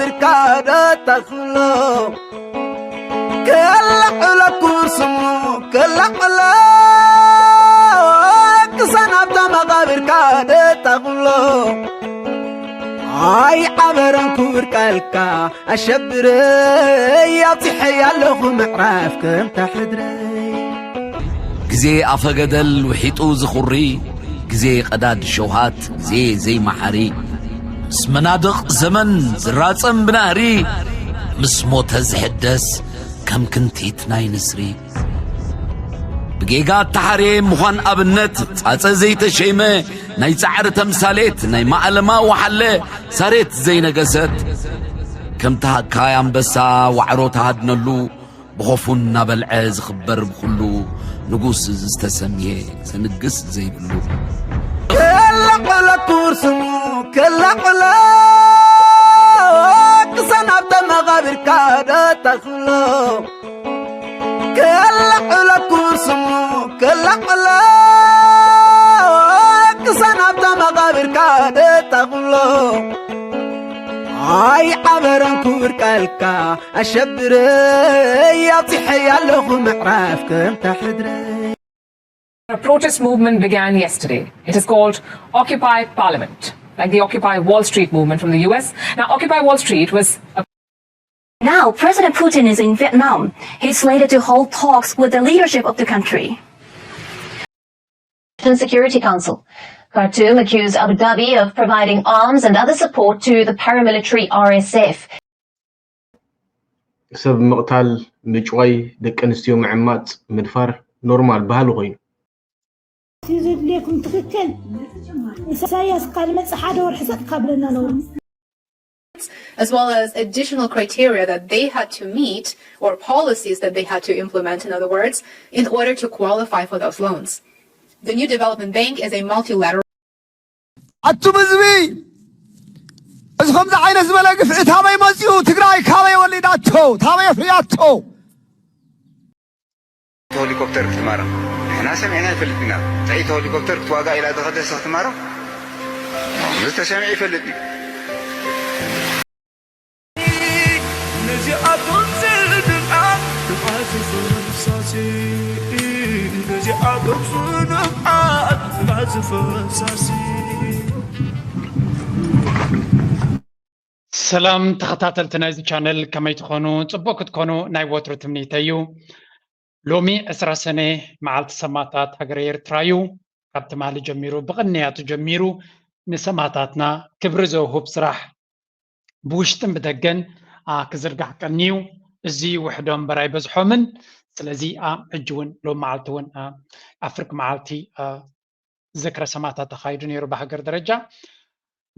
ብርካ ዶ ተኽሎ ክላዕሎ ኩርስሙ ክላዕሎ ክሳን ኣብታ መቓብርካ ዶ ተኽሎ ኣይዓበረን ክቡር ቃልካ ኣሸብረይ ኣብፂሐ ኣለኹ ምዕራፍ ከምታ ሕድረይ ግዜ ኣፈገደል ውሒጡ ዝኹሪ ግዜ ቀዳድ ሸውሃት ግዜ ዘይመሓሪ ምስ መናድቕ ዘመን ዝራጸም ብናህሪ ምስ ሞተ ዝሕደስ ከም ክንቲት ናይ ንስሪ ብጌጋ እተሓርየ ምዃን ኣብነት ጻጸ ዘይተሸይመ ናይ ጻዕሪ ተምሳሌት ናይ ማእለማ ወሓለ ሳሬት ዘይነገሰት ከምቲ ሃካይ ኣንበሳ ዋዕሮ ተሃድነሉ ብኾፉ እናበልዐ ዝኽበር ብኹሉ ንጉስ ዝተሰምየ ዘንግስ ዘይብሉ ክላዕሎ ኩርስሙ ክላዕሎ ክሳን ኣብታ መቓብርካ ዶ ተኽሎ ክላዕሎ ኩርስሙ ክላዕሎ ክሳን ኣብታ መቓብርካ ዶ ተኽሎ ኣይዓበረን ክቡር ቃልካ ኣሸብረይ ኣብፂሐ ኣለኹ ምዕራፍ ከምታ ሕድረይ A protest movement began yesterday. It is called Occupy Parliament, like the Occupy Wall Street movement from the U S. Now, Occupy Wall Street was a Now, President Putin is in Vietnam. He's slated to hold talks with the leadership of the country. Security Council. Khartoum accused Abu Dhabi of providing arms and other support to the paramilitary R S F. ሰብ ምቕታል፣ ምጭዋይ፣ ደቂ ኣንስትዮ ምዕማፅ፣ ምድፋር ኖርማል ባህሊ ኮይኑ። እቲ ዘድልየኩም ትኽክል። ኢሳያስ ካብ መጽእ ሓደ ወርሒ ሰጥ ካብለና ነውሪ። as well as additional criteria that they had to meet or policies that they had to implement, in other words, in order to qualify for those loans. The new development bank is a multilateral ኣቱም ህዝቢ እዚ ከምዚ ዓይነት ዝበለ ግፍዒ ታበይ መፂኡ? ትግራይ ካበይ ወሊዳቶ? ታበይ ኣፍርያቶ? ሄሊኮፕተር ክትማረኽ ንሕና ሰሚዕና ይፈልጥ ኢና። ጥዕይቲ ሄሊኮፕተር ክትዋጋእ ኢላ ዝኸደት ክትማረኽ እዚ ተሰሚዑ ይፈልጥ እዩ። ነዚኣቶም ዝንብዓት ንቓት ፈሳሲ ነዚኣቶም ዝንብዓት ንቓት ፈሳሲ ሰላም ተኸታተልቲ ናይዚ ቻነል ከመይ ትኾኑ? ጽቡቕ ክትኮኑ ናይ ወትሩ ትምኒተይ እዩ። ሎሚ ዕስራ ሰነ መዓልቲ ሰማእታት ሃገረ ኤርትራ እዩ። ካብ ትማሊ ጀሚሩ ብቕንያቱ ጀሚሩ ንሰማእታትና ክብሪ ዘውህብ ስራሕ ብውሽጥን ብደገን ክዝርጋሕ ቀንዩ። እዚ ውሕዶ እምበር ኣይበዝሖምን። ስለዚ ሕጂ እውን ሎም መዓልቲ እውን ኣብ ፍርቂ መዓልቲ ዝክረ ሰማእታት ተኻይዱ ነይሩ ብሃገር ደረጃ።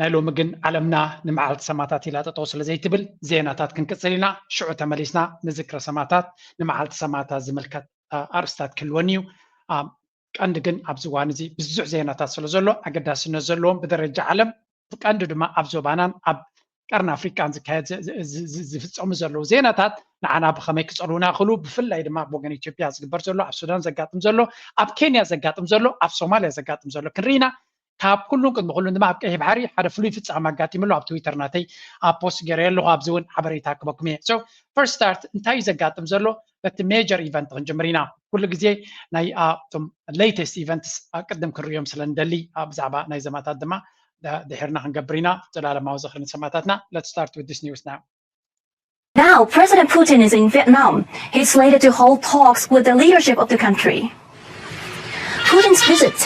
ናይ ሎሚ ግን ዓለምና ንመዓልቲ ሰማእታት ኢላ ጠጠው ስለ ዘይትብል ዜናታት ክንቅጽል ኢና። ሽዑ ተመሊስና ንዝክረ ሰማእታት ንመዓልቲ ሰማእታት ዝምልከት ኣርእስታት ክህልወን እዩ። ቀንዲ ግን ኣብዚ እዋን እዚ ብዙሕ ዜናታት ስለ ዘሎ ኣገዳስነት ዘለዎም ብደረጃ ዓለም ቀንዲ ድማ ኣብ ዞባናን ኣብ ቀርኒ ኣፍሪቃን ዝካየድ ዝፍፀሙ ዘለዉ ዜናታት ንዓና ብኸመይ ክፀልዉና ይኽእሉ? ብፍላይ ድማ ኣብ ወገን ኢትዮጵያ ዝግበር ዘሎ፣ ኣብ ሱዳን ዘጋጥም ዘሎ፣ ኣብ ኬንያ ዘጋጥም ዘሎ፣ ኣብ ሶማልያ ዘጋጥም ዘሎ ክንርኢና ካብ ኩሉን ቅድሚ ኩሉን ድማ ኣብ ቀይሕ ባሕሪ ሓደ ፍሉይ ፍፃመ ኣጋጢሙ ኣሎ። ኣብ ትዊተር ናተይ ኣብ ፖስት ገይረ ኣለኹ። ኣብዚ እውን ሓበሬታ ክበኩም እየ። So first start እንታይ እዩ ዘጋጥም ዘሎ? በቲ ሜጀር ኢቨንት ክንጅምር ኢና። ኩሉ ግዜ ናይ እቶም ሌተስት ኢቨንትስ ቅድም ክንሪኦም ስለ ንደሊ ብዛዕባ ናይ ዘማታት ድማ ድሒርና ክንገብር ኢና። ዘላለማዊ ዝኽሪ ንሰማእታትና። Let's start with this news now. Now, President Putin is in Vietnam. He's slated to hold talks with the leadership of the country. Putin's visit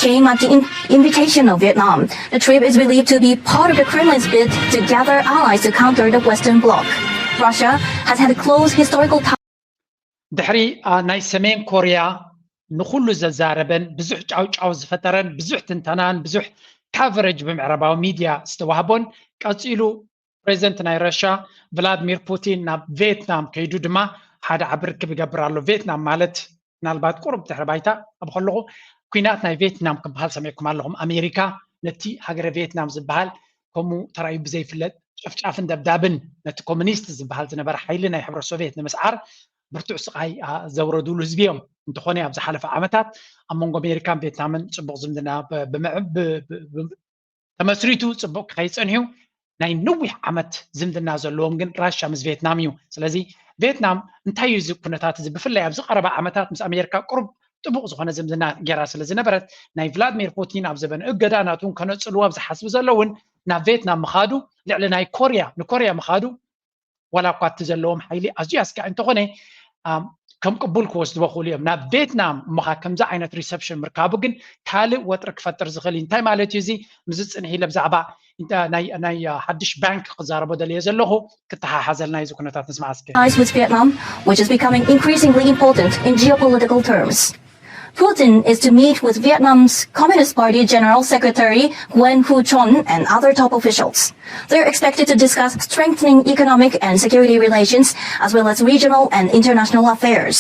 came at the in- invitation of Vietnam. The trip is believed to be part of the Kremlin's bid to gather allies to counter the Western bloc. Russia has had close historical ties. ድሕሪ ናይ ሰሜን ኮርያ ንኹሉ ዘዛረበን ብዙሕ ጫውጫው ዝፈጠረን ብዙሕ ትንተናን ብዙሕ ካቨረጅ ብምዕራባዊ ሚድያ ዝተዋህቦን ቀፂሉ ፕሬዚደንት ናይ ረሻ ቭላድሚር ፑቲን ናብ ቬትናም ከይዱ ድማ ሓደ ዓቢ ርክብ ይገብር ኣሎ። ቬትናም ማለት ምናልባት ቁሩብ ድሕሪ ባይታ ኣብ ከለኹ ኲናት ናይ ቬትናም ክበሃል ሰሚዕኩም ኣለኹም። ኣሜሪካ ነቲ ሃገረ ቬትናም ዝበሃል ከምኡ ተራእዩ ብዘይፍለጥ ጨፍጫፍን ደብዳብን ነቲ ኮሚኒስት ዝበሃል ዝነበረ ሓይሊ ናይ ሕብረት ሶቪየት ንምስዓር ብርቱዕ ስቓይ ዘውረዱሉ ህዝቢ እዮም። እንተኾነ ኣብ ዝሓለፈ ዓመታት ኣብ መንጎ ኣሜሪካን ቬትናምን ፅቡቕ ዝምድና ተመስሪቱ ፅቡቕ ክኸይድ ፀኒሑ ናይ ነዊሕ ዓመት ዝምድና ዘለዎም ግን ራሻ ምስ ቬትናም እዩ። ስለዚ ቬትናም እንታይ እዩ እዚ ኩነታት እዚ? ብፍላይ ኣብዚ ቀረባ ዓመታት ምስ ኣሜሪካ ቅሩብ ጥቡቕ ዝኾነ ዝምድና ገይራ ስለ ዝነበረት ናይ ቭላድሚር ፑቲን ኣብ ዘበን እገዳ ናቱ ከነፅልዎ ኣብ ዝሓስብ ዘለውን ናብ ቬትናም ምኻዱ ልዕሊ ናይ ኮርያ ንኮርያ ምኻዱ ዋላ እኳ እቲ ዘለዎም ሓይሊ ኣዝዩ ኣስጋዒ እንተኾነ ከም ቅቡል ክወስድዎ ክእሉ እዮም። ናብ ቬትናም እሞ ከምዚ ዓይነት ሪሰፕሽን ምርካቡ ግን ካልእ ወጥሪ ክፈጥር ዝኽእል እዩ። እንታይ ማለት እዩ እዚ? ምስ ዝፅንሕ ኢለ ብዛዕባ ናይ ሓድሽ ባንክ ክዛረቦ ደልየ ዘለኹ። ክተሓሓዘልና እዩ እዚ ኩነታት። ንስማዕ እስኪ። Ties with Vietnam, which is becoming increasingly important in geopolitical terms. Putin is to meet with Vietnam's Communist Party General Secretary Nguyen Phu Trong and other top officials. They're expected to discuss strengthening economic and security relations, as well as regional and international affairs.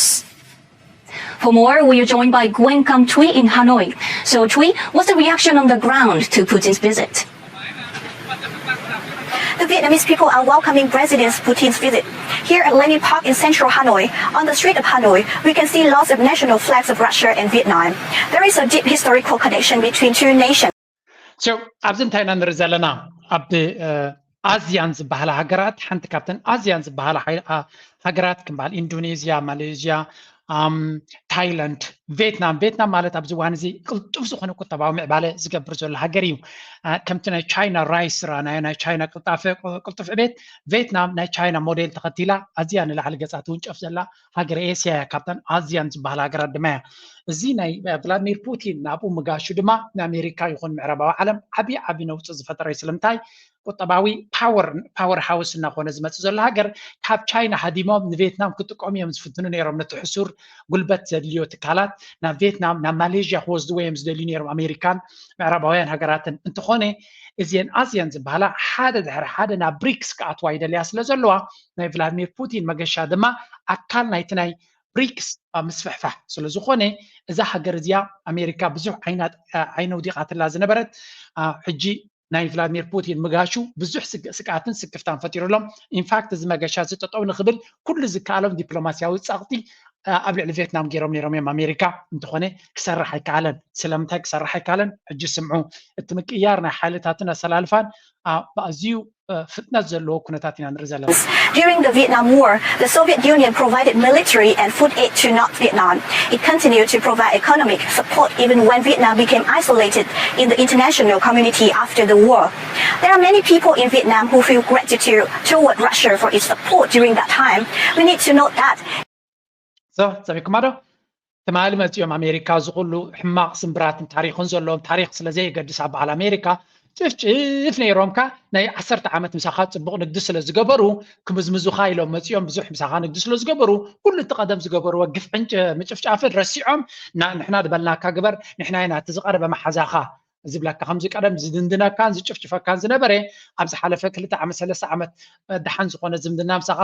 For more, we are joined by Nguyen Cam Thuy in Hanoi. So, Thuy, what's the reaction on the ground to Putin's visit? The Vietnamese people are welcoming President Putin's visit. Here at Lenin Park in central Hanoi, on the street of Hanoi, we can see lots of national flags of Russia and Vietnam. There is a deep historical connection between two nations. So ኣብዚ እንታይ ኢና ንርኢ ዘለና? ኣብ ኣዚያን ዝበሃላ ሃገራት ሓንቲ ካብተን ኣዚያን ዝበሃላ ሃገራት ከም በዓል ኢንዶኔዝያ፣ ማሌዝያ፣ ታይላንድ፣ ቬትናም። ቬትናም ማለት ኣብዚ እዋን እዚ ቅልጡፍ ዝኾነ ቁጠባዊ ምዕባለ ዝገብር ዘሎ ሃገር እዩ። ከምቲ ናይ ቻይና ራይስ ራናዮ ናይ ቻይና ቅልጡፍ ዕቤት፣ ቬትናም ናይ ቻይና ሞዴል ተኸቲላ ኣዝያ ንላዕሊ ገጻ ትውንጨፍ ዘላ ሃገር ኤስያ እያ። ካብተን ኣዚያን ዝበሃላ ሃገራት ድማ እያ። እዚ ናይ ቭላድሚር ፑቲን ናብኡ ምጋሹ ድማ ንኣሜሪካ ይኹን ምዕራባዊ ዓለም ዓብዪ ዓብዪ ነውፂ ዝፈጠረ እዩ። ስለምንታይ? ቁጠባዊ ፓወር ሃውስ እናኾነ ዝመፅእ ዘሎ ሃገር ካብ ቻይና ሃዲሞም ንቬትናም ክጥቀሙ እዮም ዝፍትኑ ነይሮም። ነቲ ሕሱር ጉልበት ዘድልዮ ትካላት ናብ ቬትናም ናብ ማሌዥያ ክወስድዎ እዮም ዝደልዩ ነይሮም ኣሜሪካን ምዕራባውያን ሃገራትን። እንተኾነ እዚአን ኣዚያን ዝበሃላ ሓደ ድሕሪ ሓደ ናብ ብሪክስ ክኣትዋ ይደልያ ስለ ዘለዋ ናይ ቭላድሚር ፑቲን መገሻ ድማ ኣካል ናይቲ ናይ ብሪክስ ምስፍሕፋሕ ስለ ዝኾነ እዛ ሃገር እዚኣ ኣሜሪካ ብዙሕ ዓይነውዲቓትላ ዝነበረት ሕጂ ናይ ቭላድሚር ፑቲን ምጋሹ ብዙሕ ስግኣትን ስክፍታን ፈጢሩሎም። ኢንፋክት እዚ መገሻ እዚ ጠጠው ንክብል ኩሉ ዝከኣሎም ዲፕሎማሲያዊ ጸቕጢ ኣብ ልዕሊ ቬትናም ገይሮም ነይሮም እዮም ኣሜሪካ። እንተኾነ ክሰርሕ ኣይከኣለን። ስለምንታይ ክሰርሕ ኣይከኣለን? ሕጂ ስምዑ። እቲ ምቅያር ናይ ሓይልታትን ኣሰላልፋን ብኣዝዩ ፍጥነት ዘለዎ ኩነታት ኢና ንርኢ ዘለና። During the Vietnam War, the Soviet Union provided military and food aid to North Vietnam. It continued to provide economic support even when Vietnam became isolated in the international community after the war. There are many people in Vietnam who feel gratitude toward Russia for its support during that time. We need to note that. ሰሚዕኩማ ዶ? ትማሊ መፂኦም ኣሜሪካ እዚ ኩሉ ሕማቕ ስምብራትን ታሪኽን ዘለዎም ታሪኽ ስለ ዘየገድስ ኣብ በዓል ኣሜሪካ ጭፍጭፍ ነይሮምካ ናይ ዓሰርተ ዓመት ምሳኻ ፅቡቕ ንግዲ ስለ ዝገበሩ ክምዝምዙኻ ኢሎም መፂኦም ብዙሕ ምሳኻ ንግዲ ስለ ዝገበሩ ኩሉ እቲ ቀደም ዝገበርዎ ግፍዕን ምጭፍጫፍን ረሲዖም ንሕና ዝበልናካ ግበር ንሕና ኢና እቲ ዝቐረበ መሓዛኻ ዝብለካ ከምዚ ቀደም ዝድንድነካን ዝጭፍጭፈካን ዝነበረ ኣብ ዝሓለፈ ክልተ ዓመት ሰለስተ ዓመት ደሓን ዝኾነ ዝምድና ምሳኻ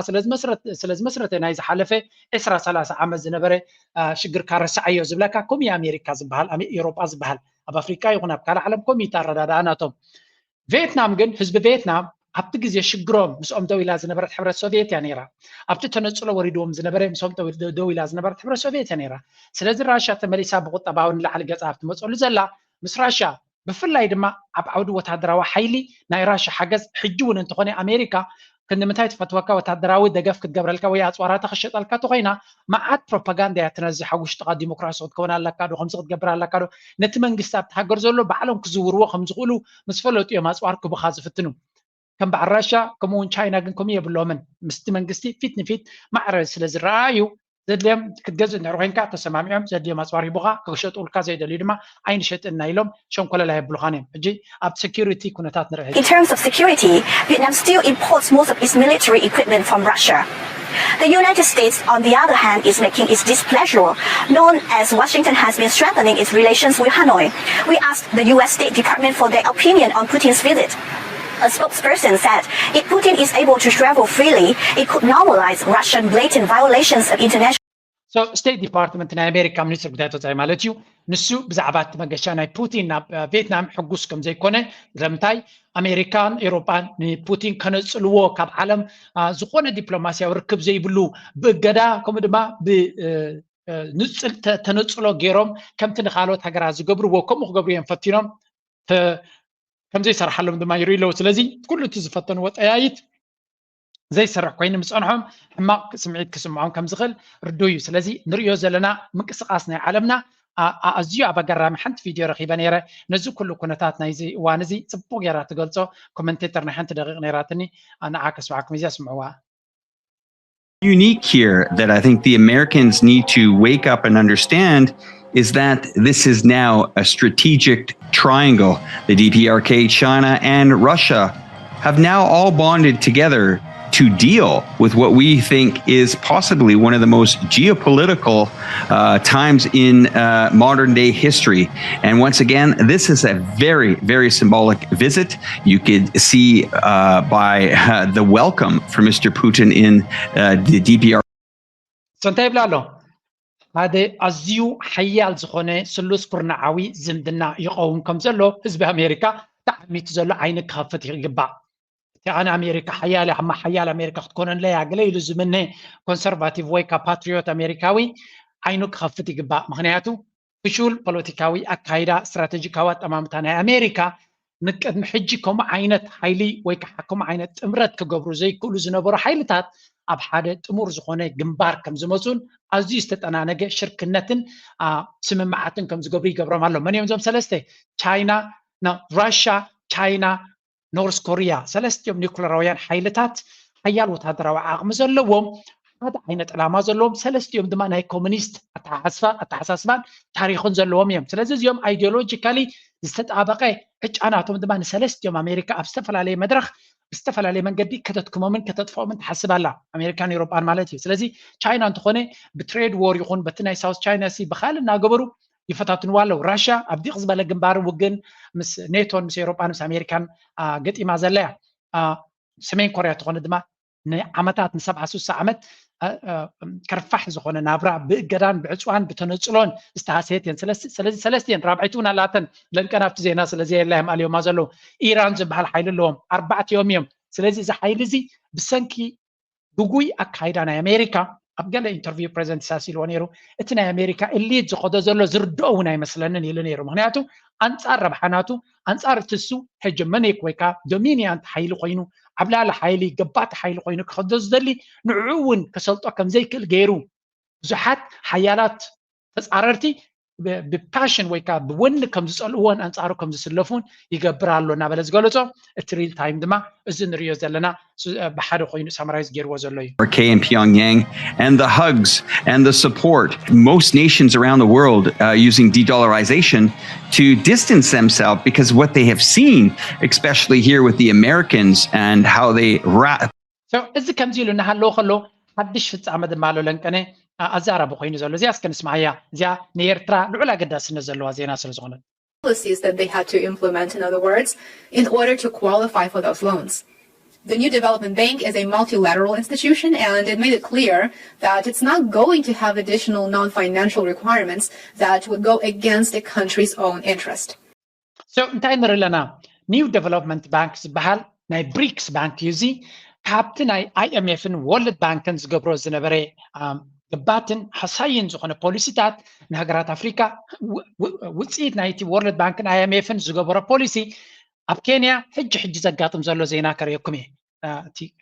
ስለ ዝመስረተ ናይ ዝሓለፈ ዕስራ ሰላሳ ዓመት ዝነበረ ሽግርካ ረስዓዮ ዝብለካ ከምኡ ኣሜሪካ ዝበሃል ኤውሮጳ ዝበሃል ኣብ ኣፍሪቃ ይኹን ኣብ ካልእ ዓለም ከምኡ ኣረዳድኣ ናቶም። ቬትናም ግን ህዝቢ ቬትናም ኣብቲ ግዜ ሽግሮም ምስኦም ደው ኢላ ዝነበረት ሕብረት ሶቪየት እያ ነይራ። ኣብቲ ተነፅሎ ወሪድዎም ዝነበረ ምስኦም ደው ኢላ ዝነበረት ሕብረት ሶቪየት እያ ነይራ። ስለዚ ራሻ ተመሊሳ ብቁጠባዊ ንላዕሊ ገፃ ኣብ ትመፀሉ ዘላ ምስ ራሻ ብፍላይ ድማ ኣብ ዓውዲ ወታደራዊ ሓይሊ ናይ ራሻ ሓገዝ ሕጂ እውን እንተኾነ ኣሜሪካ ክንዲ ምንታይ ትፈትወካ ወታደራዊ ደገፍ ክትገብረልካ ወይ ኣፅዋራታ ክሸጠልካ ተኾይና መዓት ፕሮፓጋንዳ እያ ትነዝሕ። ኣብ ውሽጥኻ ዲሞክራሲ ክትከውን ኣለካ ዶ ከምዚ ክትገብር ኣለካ ዶ ነቲ መንግስቲ ኣብቲ ሃገር ዘሎ ባዕሎም ክዝውርዎ ከምዝኽእሉ ምስ ፈለጡ እዮም ኣፅዋር ክቡኻ ዝፍትኑ። ከም በዓል ራሻ ከምኡ እውን ቻይና ግን ከምኡ የብሎምን። ምስቲ መንግስቲ ፊት ንፊት ማዕረ ስለ ዝረኣዩ ዘድልዮም ክትገዝእ እንድሕር ኮይንካ ተሰማሚዖም ዘድልዮም ኣፅዋር ሂቡኻ ክሸጡልካ ዘይደልዩ ድማ ኣይንሸጥና ኢሎም ሸንኮለል ኣየብሉኻን እዮም። ሕጂ ኣብ ሴኩሪቲ ኩነታት ንርኢ። In terms of security, Vietnam still imports most of its military equipment from Russia. The United States, on the other hand, is making its displeasure known as Washington has been strengthening its relations with Hanoi. We asked the U S State Department for their opinion on Putin's visit. A spokesperson said if Putin is able to travel freely, it could normalize Russian blatant violations of international So State Department ናይ ኣሜሪካ ሚኒስትር ጉዳያት ወፃኢ ማለት እዩ። ንሱ ብዛዕባ እቲ መገሻ ናይ ፑቲን ናብ ቬትናም ሕጉስ ከም ዘይኮነ ስለምንታይ ኣሜሪካን ኤውሮጳን ንፑቲን ከነፅልዎ ካብ ዓለም ዝኾነ ዲፕሎማሲያዊ ርክብ ዘይብሉ ብእገዳ ከምኡ ድማ ብንፅል ተነፅሎ ገይሮም ከምቲ ንካልኦት ሃገራት ዝገብርዎ ከምኡ ክገብሩ እዮም ፈቲኖም። ከም ዘይሰርሓሎም ድማ ይርእዩ ኣለዉ። ስለዚ ኩሉ እቲ ዝፈተንዎ ጠያይት ዘይሰርሕ ኮይኑ ምስ ጸንሖም ሕማቕ ስምዒት ክስምዖም ከም ዝኽእል ርዱእ እዩ። ስለዚ ንርእዮ ዘለና ምንቅስቓስ ናይ ዓለምና ኣዝዩ ኣብ ኣገራሚ ሓንቲ ቪድዮ ረኺበ ነይረ። ነዚ ኩሉ ኩነታት ናይዚ እዋን እዚ ጽቡቕ ገይራ ትገልጾ ኮመንቴተር ናይ ሓንቲ ደቂቕ ነይራትኒ። ንዓ ከስምዓኩም እዚኣ ስምዕዋ። Unique here that I think the Americans need to wake up and understand is that this is now a strategic triangle. The D P R K, China, and Russia have now all bonded together to deal with what we think is possibly one of the most geopolitical uh, times in uh, modern day history. And once again, this is a very, very symbolic visit. You could see uh, by uh, the welcome for Mister Putin in uh, the D P R. So እንታይ ይብላ ኣሎ? ሓደ ኣዝዩ ሓያል ዝኾነ ስሉስ ኩርናዓዊ ዝምድና ይኸውን ከም ዘሎ ህዝቢ ኣሜሪካ ተዓሚቱ ዘሎ ዓይኒ ክኸፍት ይግባእ። እቲ ኣነ ኣሜሪካ ሓያል እያ፣ ሓያል ኣሜሪካ ክትኮነለይ እያ ገለ ኢሉ ዝምነ ኮንሰርቫቲቭ ወይ ካብ ፓትሪዮት ኣሜሪካዊ ዓይኑ ክኸፍት ይግባእ። ምክንያቱ ፍሹል ፖለቲካዊ ኣካይዳ፣ ስትራቴጂካዊ ኣጠማምታ ናይ ኣሜሪካ ንቅድሚ ሕጂ ከምኡ ዓይነት ሓይሊ ወይ ከዓ ከምኡ ዓይነት ጥምረት ክገብሩ ዘይክእሉ ዝነበሩ ሓይልታት ኣብ ሓደ ጥሙር ዝኾነ ግንባር ከም ዝመፁን ኣዝዩ ዝተጠናነገ ሽርክነትን ስምምዓትን ከም ዝገብሩ ይገብሮም ኣሎ። መን እዮም እዞም ሰለስተ? ቻይና፣ ራሻ፣ ቻይና፣ ኖርስ ኮሪያ። ሰለስቲኦም ኒኩለራውያን ሓይልታት ሓያል ወታደራዊ ዓቕሚ ዘለዎም፣ ሓደ ዓይነት ዕላማ ዘለዎም፣ ሰለስቲኦም ድማ ናይ ኮሚኒስት ኣተሓሳስባን ታሪኽን ዘለዎም እዮም። ስለዚ እዚኦም ኣይዲዮሎጂካሊ ዝተጣበቐ ዕጫ ናቶም ድማ ንሰለስቲኦም ኣሜሪካ ኣብ ዝተፈላለየ መድረኽ ብዝተፈላለየ መንገዲ ከተድክሞምን ከተጥፍኦምን ትሓስብ ኣላ፣ ኣሜሪካን ኤውሮጳን ማለት እዩ። ስለዚ ቻይና እንተኾነ ብትሬድ ዎር ይኹን በቲ ናይ ሳውት ቻይና ሲ ብኻልእ እናገበሩ ይፈታትንዋ ኣለዉ። ራሽያ ኣብ ዲቕ ዝበለ ግንባርን ውግእን ምስ ኔቶን ምስ ኤውሮጳን ምስ ኣሜሪካን ገጢማ ዘላ እያ። ሰሜን ኮርያ ተኾነ ድማ ንዓመታት ንሰብዓ ስሳ ዓመት ከርፋሕ ዝኾነ ናብራ ብእገዳን ብዕፅዋን ብተነፅሎን ዝተሃሰየት እየን። ስለዚ ሰለስቲየን ራብዐይቲ እውን ኣላተን ለንቀን ኣብቲ ዜና ስለዚ የላ እዮም ኣልዮማ ዘለዉ። ኢራን ዝበሃል ሓይሊ ኣለዎም፣ ኣርባዕቲኦም እዮም። ስለዚ እዚ ሓይሊ እዚ ብሰንኪ ግጉይ ኣካይዳ ናይ ኣሜሪካ ኣብ ገለ ኢንተርቪው ፕሬዚደንት ኢሳያስ ኢልዎ ነይሩ። እቲ ናይ ኣሜሪካ ኢሊት ዝኸዶ ዘሎ ዝርድኦ እውን ኣይመስለንን ኢሉ ነይሩ። ምክንያቱ ኣንፃር ረብሓ ናቱ ኣንፃር እቲ እሱ ሄጀመኒክ ወይ ከዓ ዶሚኒያንት ሓይሊ ኮይኑ ዓብላሊ ሓይሊ ገባቲ ሓይሊ ኮይኑ ክኸዶ ዝደሊ ንዕኡ እውን ከሰልጦ ከምዘይክእል ገይሩ ብዙሓት ሓያላት ተፃረርቲ ብፓሽን ወይ ከዓ ብወኒ ከም ዝፀልእዎን ኣንፃሩ ከም ዝስለፉን ይገብር ኣሎ እናበለ ዝገለፆ እቲ ሪል ታይም ድማ እዚ ንሪኦ ዘለና ብሓደ ኮይኑ ሳምራይዝ ገይርዎ ዘሎ እዩ። K and Pyongyang and the hugs and the support. Most nations around the world uh, using de-dollarization to distance themselves because what they have seen, especially here with the Americans and how they ra- እዚ ከምዚ ኢሉ እናሃለዎ ከሎ ሓድሽ ፍፃመ ድማ ኣሎ ለንቀነ ኣዛራቢ ኮይኑ ዘሎ እዚኣ እስከ ንስማዓያ እዚኣ ንኤርትራ ልዑል ኣገዳስነት ዘለዋ ዜና ስለ ዝኾነት policies that they had to implement, in other words, in order to qualify for those loans. The new development bank is a multilateral institution, and it made it clear that it's not going to have additional non financial requirements that would go against a country's own interest. So እንታይ ንርኢ ኣለና? ኒው ዴቨሎፕመንት ባንክ ዝበሃል ናይ ብሪክስ ባንክ እዩ። እዚ ካብቲ ናይ ኣይኤምኤፍን ወርልድ ባንክን ዝገብሮ ዝነበረ ገባትን ሃሳይን ዝኾነ ፖሊሲታት ንሃገራት ኣፍሪካ ውፅኢት ናይቲ ወርልድ ባንክን ኣይኤምኤፍን ዝገበሮ ፖሊሲ ኣብ ኬንያ ሕጂ ሕጂ ዘጋጥም ዘሎ ዜና ከርእየኩም እየ።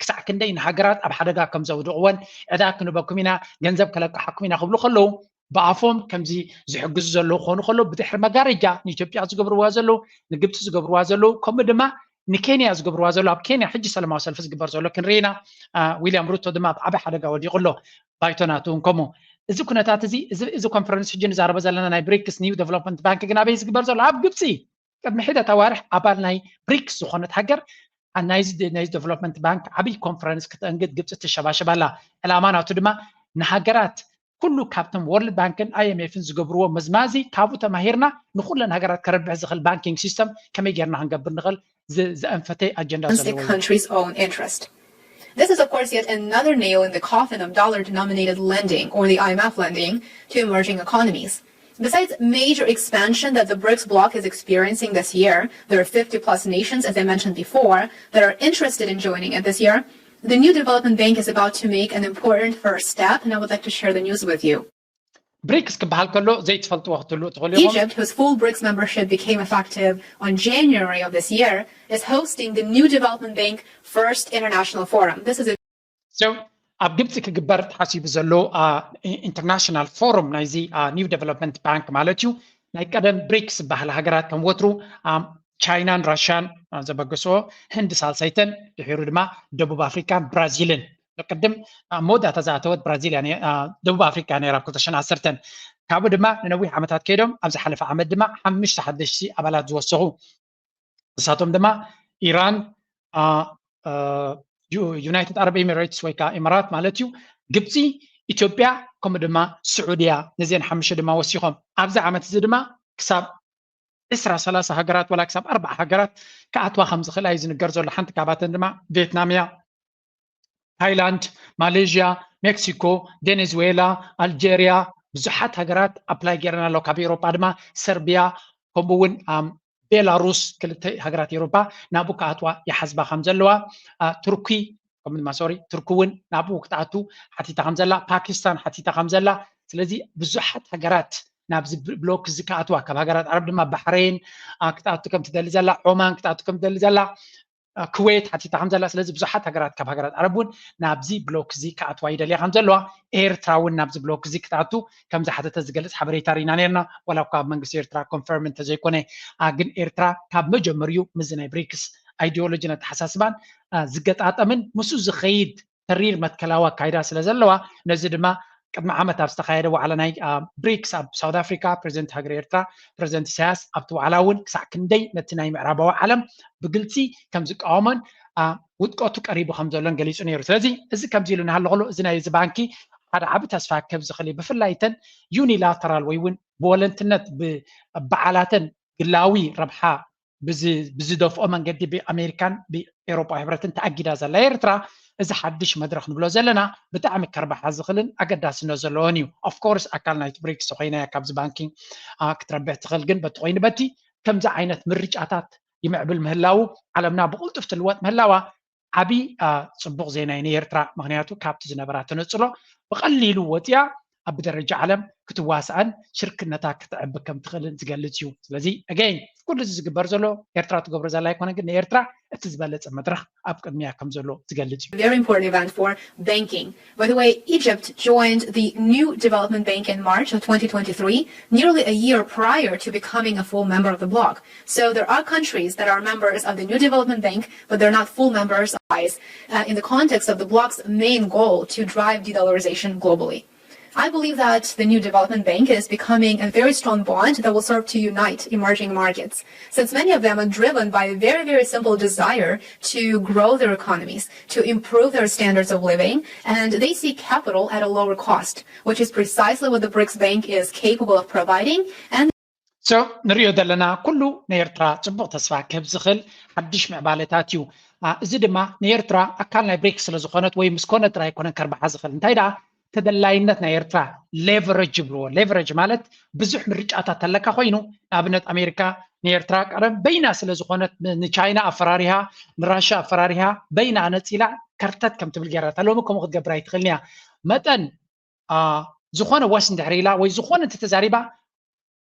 ክሳዕ ክንደይ ንሃገራት ኣብ ሓደጋ ከም ዘውድቕወን ዕዳ ክንበኩም ኢና፣ ገንዘብ ከለቅሓኩም ኢና ክብሉ ከለዉ ብኣፎም ከምዚ ዝሕግዙ ዘለዉ ክኾኑ ከለዉ ብድሕሪ መጋረጃ ንኢትዮጵያ ዝገብርዋ ዘለዉ ንግብፂ ዝገብርዋ ዘለዉ ከምኡ ድማ ንኬንያ ዝገብርዋ ዘሎ ኣብ ኬንያ ሕጂ ሰላማዊ ሰልፊ ዝግበር ዘሎ ክንርኢ ኢና። ዊልያም ሩቶ ድማ ኣብ ዓበይ ሓደጋ ወዲቑ ኣሎ። ባይቶ ናቱ እውን ከምኡ። እዚ ኩነታት እዚ እዚ ኮንፈረንስ ሕጂ ንዛረቦ ዘለና ናይ ብሪክስ ኒው ዴቨሎፕመንት ባንክ ግን ኣበይ ዝግበር ዘሎ? ኣብ ግብፂ ቅድሚ ሒደት ኣዋርሕ ኣባል ናይ ብሪክስ ዝኾነት ሃገር ናይዚ ዴቨሎፕመንት ባንክ ዓብይ ኮንፈረንስ ክተእንግድ ግብፂ ትሸባሸብ ኣላ። ዕላማ ናቱ ድማ ንሃገራት ኩሉ ካብቶም ወርልድ ባንክን ኣይኤምኤፍን ዝገብርዎ መዝማዚ ካብኡ ተማሂርና ንኩለን ሃገራት ከረብሕ ዝኽእል ባንኪንግ ሲስተም ከመይ ጌርና ክንገብር ንኽእል ዘንፈተ ኣጀንዳ ዘለዎ። This is, of course, yet another nail in the coffin of dollar denominated lending, or the I M F lending, to emerging economies. Besides major expansion that the brics bloc is experiencing this year, there are fifty plus nations, as I mentioned before, that are interested in joining it this year. The new development bank is about to make an important first step, and I would like to share the news with you. ብሪክስ ክበሃል ከሎ ዘይትፈልጥዎ ክትህልዉ ትኽእሉ ኢኹም። Egypt, whose full BRICS membership became effective on January of this year, is hosting the New Development Bank First International Forum. This is a So ኣብ ግብፂ ክግበር ተሓሲቡ ዘሎ ኢንተርናሽናል ፎረም ናይዚ ኒው ዴቨሎፕመንት ባንክ ማለት እዩ። ናይ ቀደም ብሪክስ ዝበሃል ሃገራት ከም ወትሩ ቻይናን ራሽያን ዘበገስኦ፣ ህንዲ ሳልሰይተን፣ ድሒሩ ድማ ደቡብ ኣፍሪካን ብራዚልን። ቅድም ኣብ መወዳእታ ዝኣተወት ብራዚል እያ፣ ደቡብ ኣፍሪካ ነራ ኣብ ክልተ ሽሕን ዓሰርተን። ካብኡ ድማ ንነዊሕ ዓመታት ከይዶም ኣብ ዝሓለፈ ዓመት ድማ ሓሙሽተ ሓደሽቲ ኣባላት ዝወሰኹ፣ ንሳቶም ድማ ኢራን፣ ዩናይትድ ዓረብ ኤሚሬትስ ወይ ከዓ ኢማራት ማለት እዩ፣ ግብፂ፣ ኢትዮጵያ፣ ከምኡ ድማ ስዑድያ። ነዚአን ሓሙሽተ ድማ ወሲኾም። ኣብዚ ዓመት እዚ ድማ ክሳብ ዕስራ ሰላሳ ሃገራት ዋላ ክሳብ ኣርባዓ ሃገራት ክኣትዋ ከም ዝኽእላ እዩ ዝንገር ዘሎ። ሓንቲ ካብኣተን ድማ ቪየትናም እያ። ታይላንድ፣ ማሌዥያ፣ ሜክሲኮ፣ ቬኔዙዌላ፣ ኣልጀርያ፣ ብዙሓት ሃገራት ኣፕላይ ገይረን ኣለዋ። ካብ ኤውሮጳ ድማ ሰርቢያ፣ ከምኡ እውን ቤላሩስ፣ ክልተ ሃገራት ኤውሮጳ ናብኡ ክኣትዋ ይሓስባ ከም ዘለዋ፣ ቱርኪ ከምኡ ድማ ሶሪ ቱርኪ እውን ናብኡ ክትኣቱ ሓቲታ ከም ዘላ፣ ፓኪስታን ሓቲታ ከም ዘላ። ስለዚ ብዙሓት ሃገራት ናብዚ ብሎክ እዚ ክኣትዋ፣ ካብ ሃገራት ዓረብ ድማ ባሕሬን ክትኣቱ ከም ትደሊ ዘላ፣ ዖማን ክትኣቱ ከም ትደሊ ዘላ፣ ኩዌት ሓቲታ ከም ዘላ። ስለዚ ብዙሓት ሃገራት ካብ ሃገራት ዓረብ እውን ናብዚ ብሎክ እዚ ክኣትዋ ይደልያ ከም ዘለዋ፣ ኤርትራ እውን ናብዚ ብሎክ እዚ ክትኣቱ ከም ዝሓተተ ዝገልጽ ሓበሬታ ርኢና ነርና። ዋላ እኳ ኣብ መንግስቲ ኤርትራ ኮንፈርም እንተዘይኮነ፣ ግን ኤርትራ ካብ መጀመሪኡ ምስዚ ናይ ብሪክስ ኣይዲዮሎጂን ኣተሓሳስባን ዝገጣጠምን ምስኡ ዝኸይድ ተሪር መትከላዊ ኣካይዳ ስለ ዘለዋ፣ ነዚ ድማ ቅድሚ ዓመት ኣብ ዝተኻየደ ዋዕላ ናይ ብሪክስ ኣብ ሳውት ኣፍሪካ፣ ፕሬዚደንት ሃገር ኤርትራ ፕሬዚደንት ኢሳያስ ኣብቲ ዋዕላ እውን ክሳዕ ክንደይ ነቲ ናይ ምዕራባዊ ዓለም ብግልፂ ከም ዝቃወሞን ውድቀቱ ቀሪቡ ከም ዘሎን ገሊፁ ነይሩ። ስለዚ እዚ ከምዚ ኢሉ እናሃሎ ከሎ፣ እዚ ናይ እዚ ባንኪ ሓደ ዓቢ ተስፋ ክህብ ዝኽእል እዩ። ብፍላይ እተን ዩኒላተራል ወይ እውን ብወለንትነት ብበዓላተን ግላዊ ረብሓ ብዝደፍኦ መንገዲ ብኣሜሪካን ብኤውሮጳ ሕብረትን ተኣጊዳ ዘላ ኤርትራ፣ እዚ ሓድሽ መድረኽ ንብሎ ዘለና ብጣዕሚ ከርባሓ ዝኽእልን ኣገዳስነት ዘለዎን እዩ። ኦፍኮርስ ኣካል ናይቲ ብሪክስ ኮይና እያ ካብዚ ባንኪ ክትረብሕ ትኽእል። ግን በቲ ኮይኑ በቲ ከምዚ ዓይነት ምርጫታት ይምዕብል ምህላዉ፣ ዓለምና ብቕልጡፍ ትልወጥ ምህላዋ ዓቢ ጽቡቕ ዜና እዩ ንኤርትራ። ምኽንያቱ ካብቲ ዝነበራ ተነጽሎ ብቐሊሉ ወፂኣ ኣብ ብደረጃ ዓለም ክትዋሳእን ሽርክነታ ክተዕቢ ከም ትኽእልን ዝገልጽ እዩ። ስለዚ ኣገይን ኩሉ እዚ ዝግበር ዘሎ ኤርትራ ትገብሮ ዘላ ኣይኮነ፣ ግን ንኤርትራ እቲ ዝበለጸ መድረኽ ኣብ ቅድሚያ ከም ዘሎ ዝገልጽ እዩ። Very important event for banking. By the way, Egypt joined the New Development Bank in March of twenty twenty-three, nearly a year prior to becoming a full member of the bloc. So there are countries that are members of the New Development Bank, but they're not full members. Uh, in the context of the bloc's main goal to drive de-dollarization globally. I believe that the new development bank is becoming a very strong bond that will serve to unite emerging markets, since many of them are driven by a very, very simple desire to grow their economies, to improve their standards of living, and they seek capital at a lower cost, which is precisely what the BRICS Bank is capable of providing. And So ንሪኦ ዘለና ኩሉ ንኤርትራ ጽቡቕ ተስፋ ክህብ ዝኽእል ሓድሽ ምዕባለታት እዩ። እዚ ድማ ንኤርትራ ኣካል ናይ ብሪክስ ስለ ዝኾነት ወይ ምስ ኮነ ጥራይ ኣይኮነን ከርብሓ ዝኽእል። እንታይ ደኣ ተደላይነት ናይ ኤርትራ ሌቨረጅ ይብልዎ። ሌቨረጅ ማለት ብዙሕ ምርጫታት ተለካ ኮይኑ፣ ንኣብነት ኣሜሪካ ንኤርትራ ቀደም በይና ስለ ዝኾነት ንቻይና ኣፈራሪሃ፣ ንራሻ ኣፈራሪሃ፣ በይና ነጺላ ከርተት ከም ትብል ገይራታ። ሎሚ ከምኡ ክትገብር ኣይትኽእልን እያ። መጠን ዝኾነ ወስ እንድሕር ኢላ ወይ ዝኾነ እንተተዛሪባ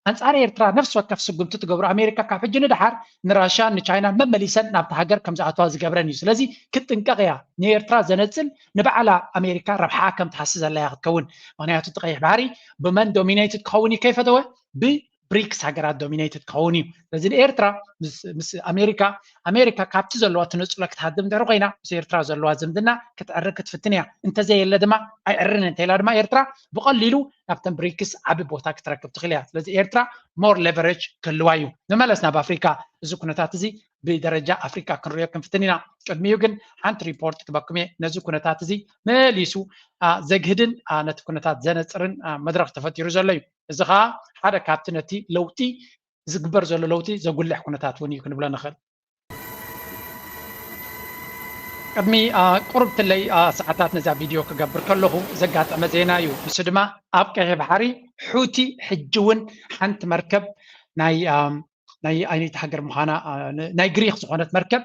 ኣንጻር ኤርትራ ነፍሲ ወከፍ ስጉምቲ ትገብሮ ኣሜሪካ ካብ ሕጂ ንደሓር ንራሻን ንቻይናን መመሊሰን ናብቲ ሃገር ከም ዝኣትዋ ዝገብረን እዩ። ስለዚ ክትጥንቀቕ እያ። ንኤርትራ ዘነጽል ንባዕላ ኣሜሪካ ረብሓ ከም ትሃሲ ዘላ እያ ክትከውን። ምኽንያቱ እቲ ቀይሕ ባሕሪ ብመን ዶሚኔትድ ክኸውን እዩ ከይፈተወ? ብብሪክስ ሃገራት ዶሚኔትድ ክኸውን እዩ። ስለዚ ንኤርትራ ምስ ኣሜሪካ፣ ኣሜሪካ ካብቲ ዘለዋ ትነጽሎ ክትሃድም እንድሕር ኮይና ምስ ኤርትራ ዘለዋ ዝምድና ክትዕሪ ክትፍትን እያ። እንተዘየለ ድማ ኣይዕርን እንተኢላ ድማ ኤርትራ ብቐሊሉ ናብተን ብሪክስ ዓቢ ቦታ ክትረክብ ትኽእል እያ። ስለዚ ኤርትራ ሞር ሌቨሬጅ ክህልዋ እዩ። ንመለስ ናብ ኣፍሪካ። እዚ ኩነታት እዚ ብደረጃ ኣፍሪካ ክንሪኦ ክንፍትን ኢና። ቅድሚኡ ግን ሓንቲ ሪፖርት ክበኩም እየ። ነዚ ኩነታት እዚ መሊሱ ዘግህድን ነቲ ኩነታት ዘነፅርን መድረክ ተፈጢሩ ዘሎ እዩ። እዚ ከዓ ሓደ ካብቲ ነቲ ለውጢ ዝግበር ዘሎ ለውጢ ዘጉልሕ ኩነታት እውን እዩ ክንብሎ ንኽእል። ቅድሚ ቁሩብ ትለይ ሰዓታት ነዛ ቪድዮ ክገብር ከለኹ ዘጋጠመ ዜና እዩ። ንሱ ድማ ኣብ ቀይሕ ባሕሪ ሑቲ ሕጂ እውን ሓንቲ መርከብ ናይ ናይ ኣይነይቲ ሃገር ምዃና ናይ ግሪክ ዝኾነት መርከብ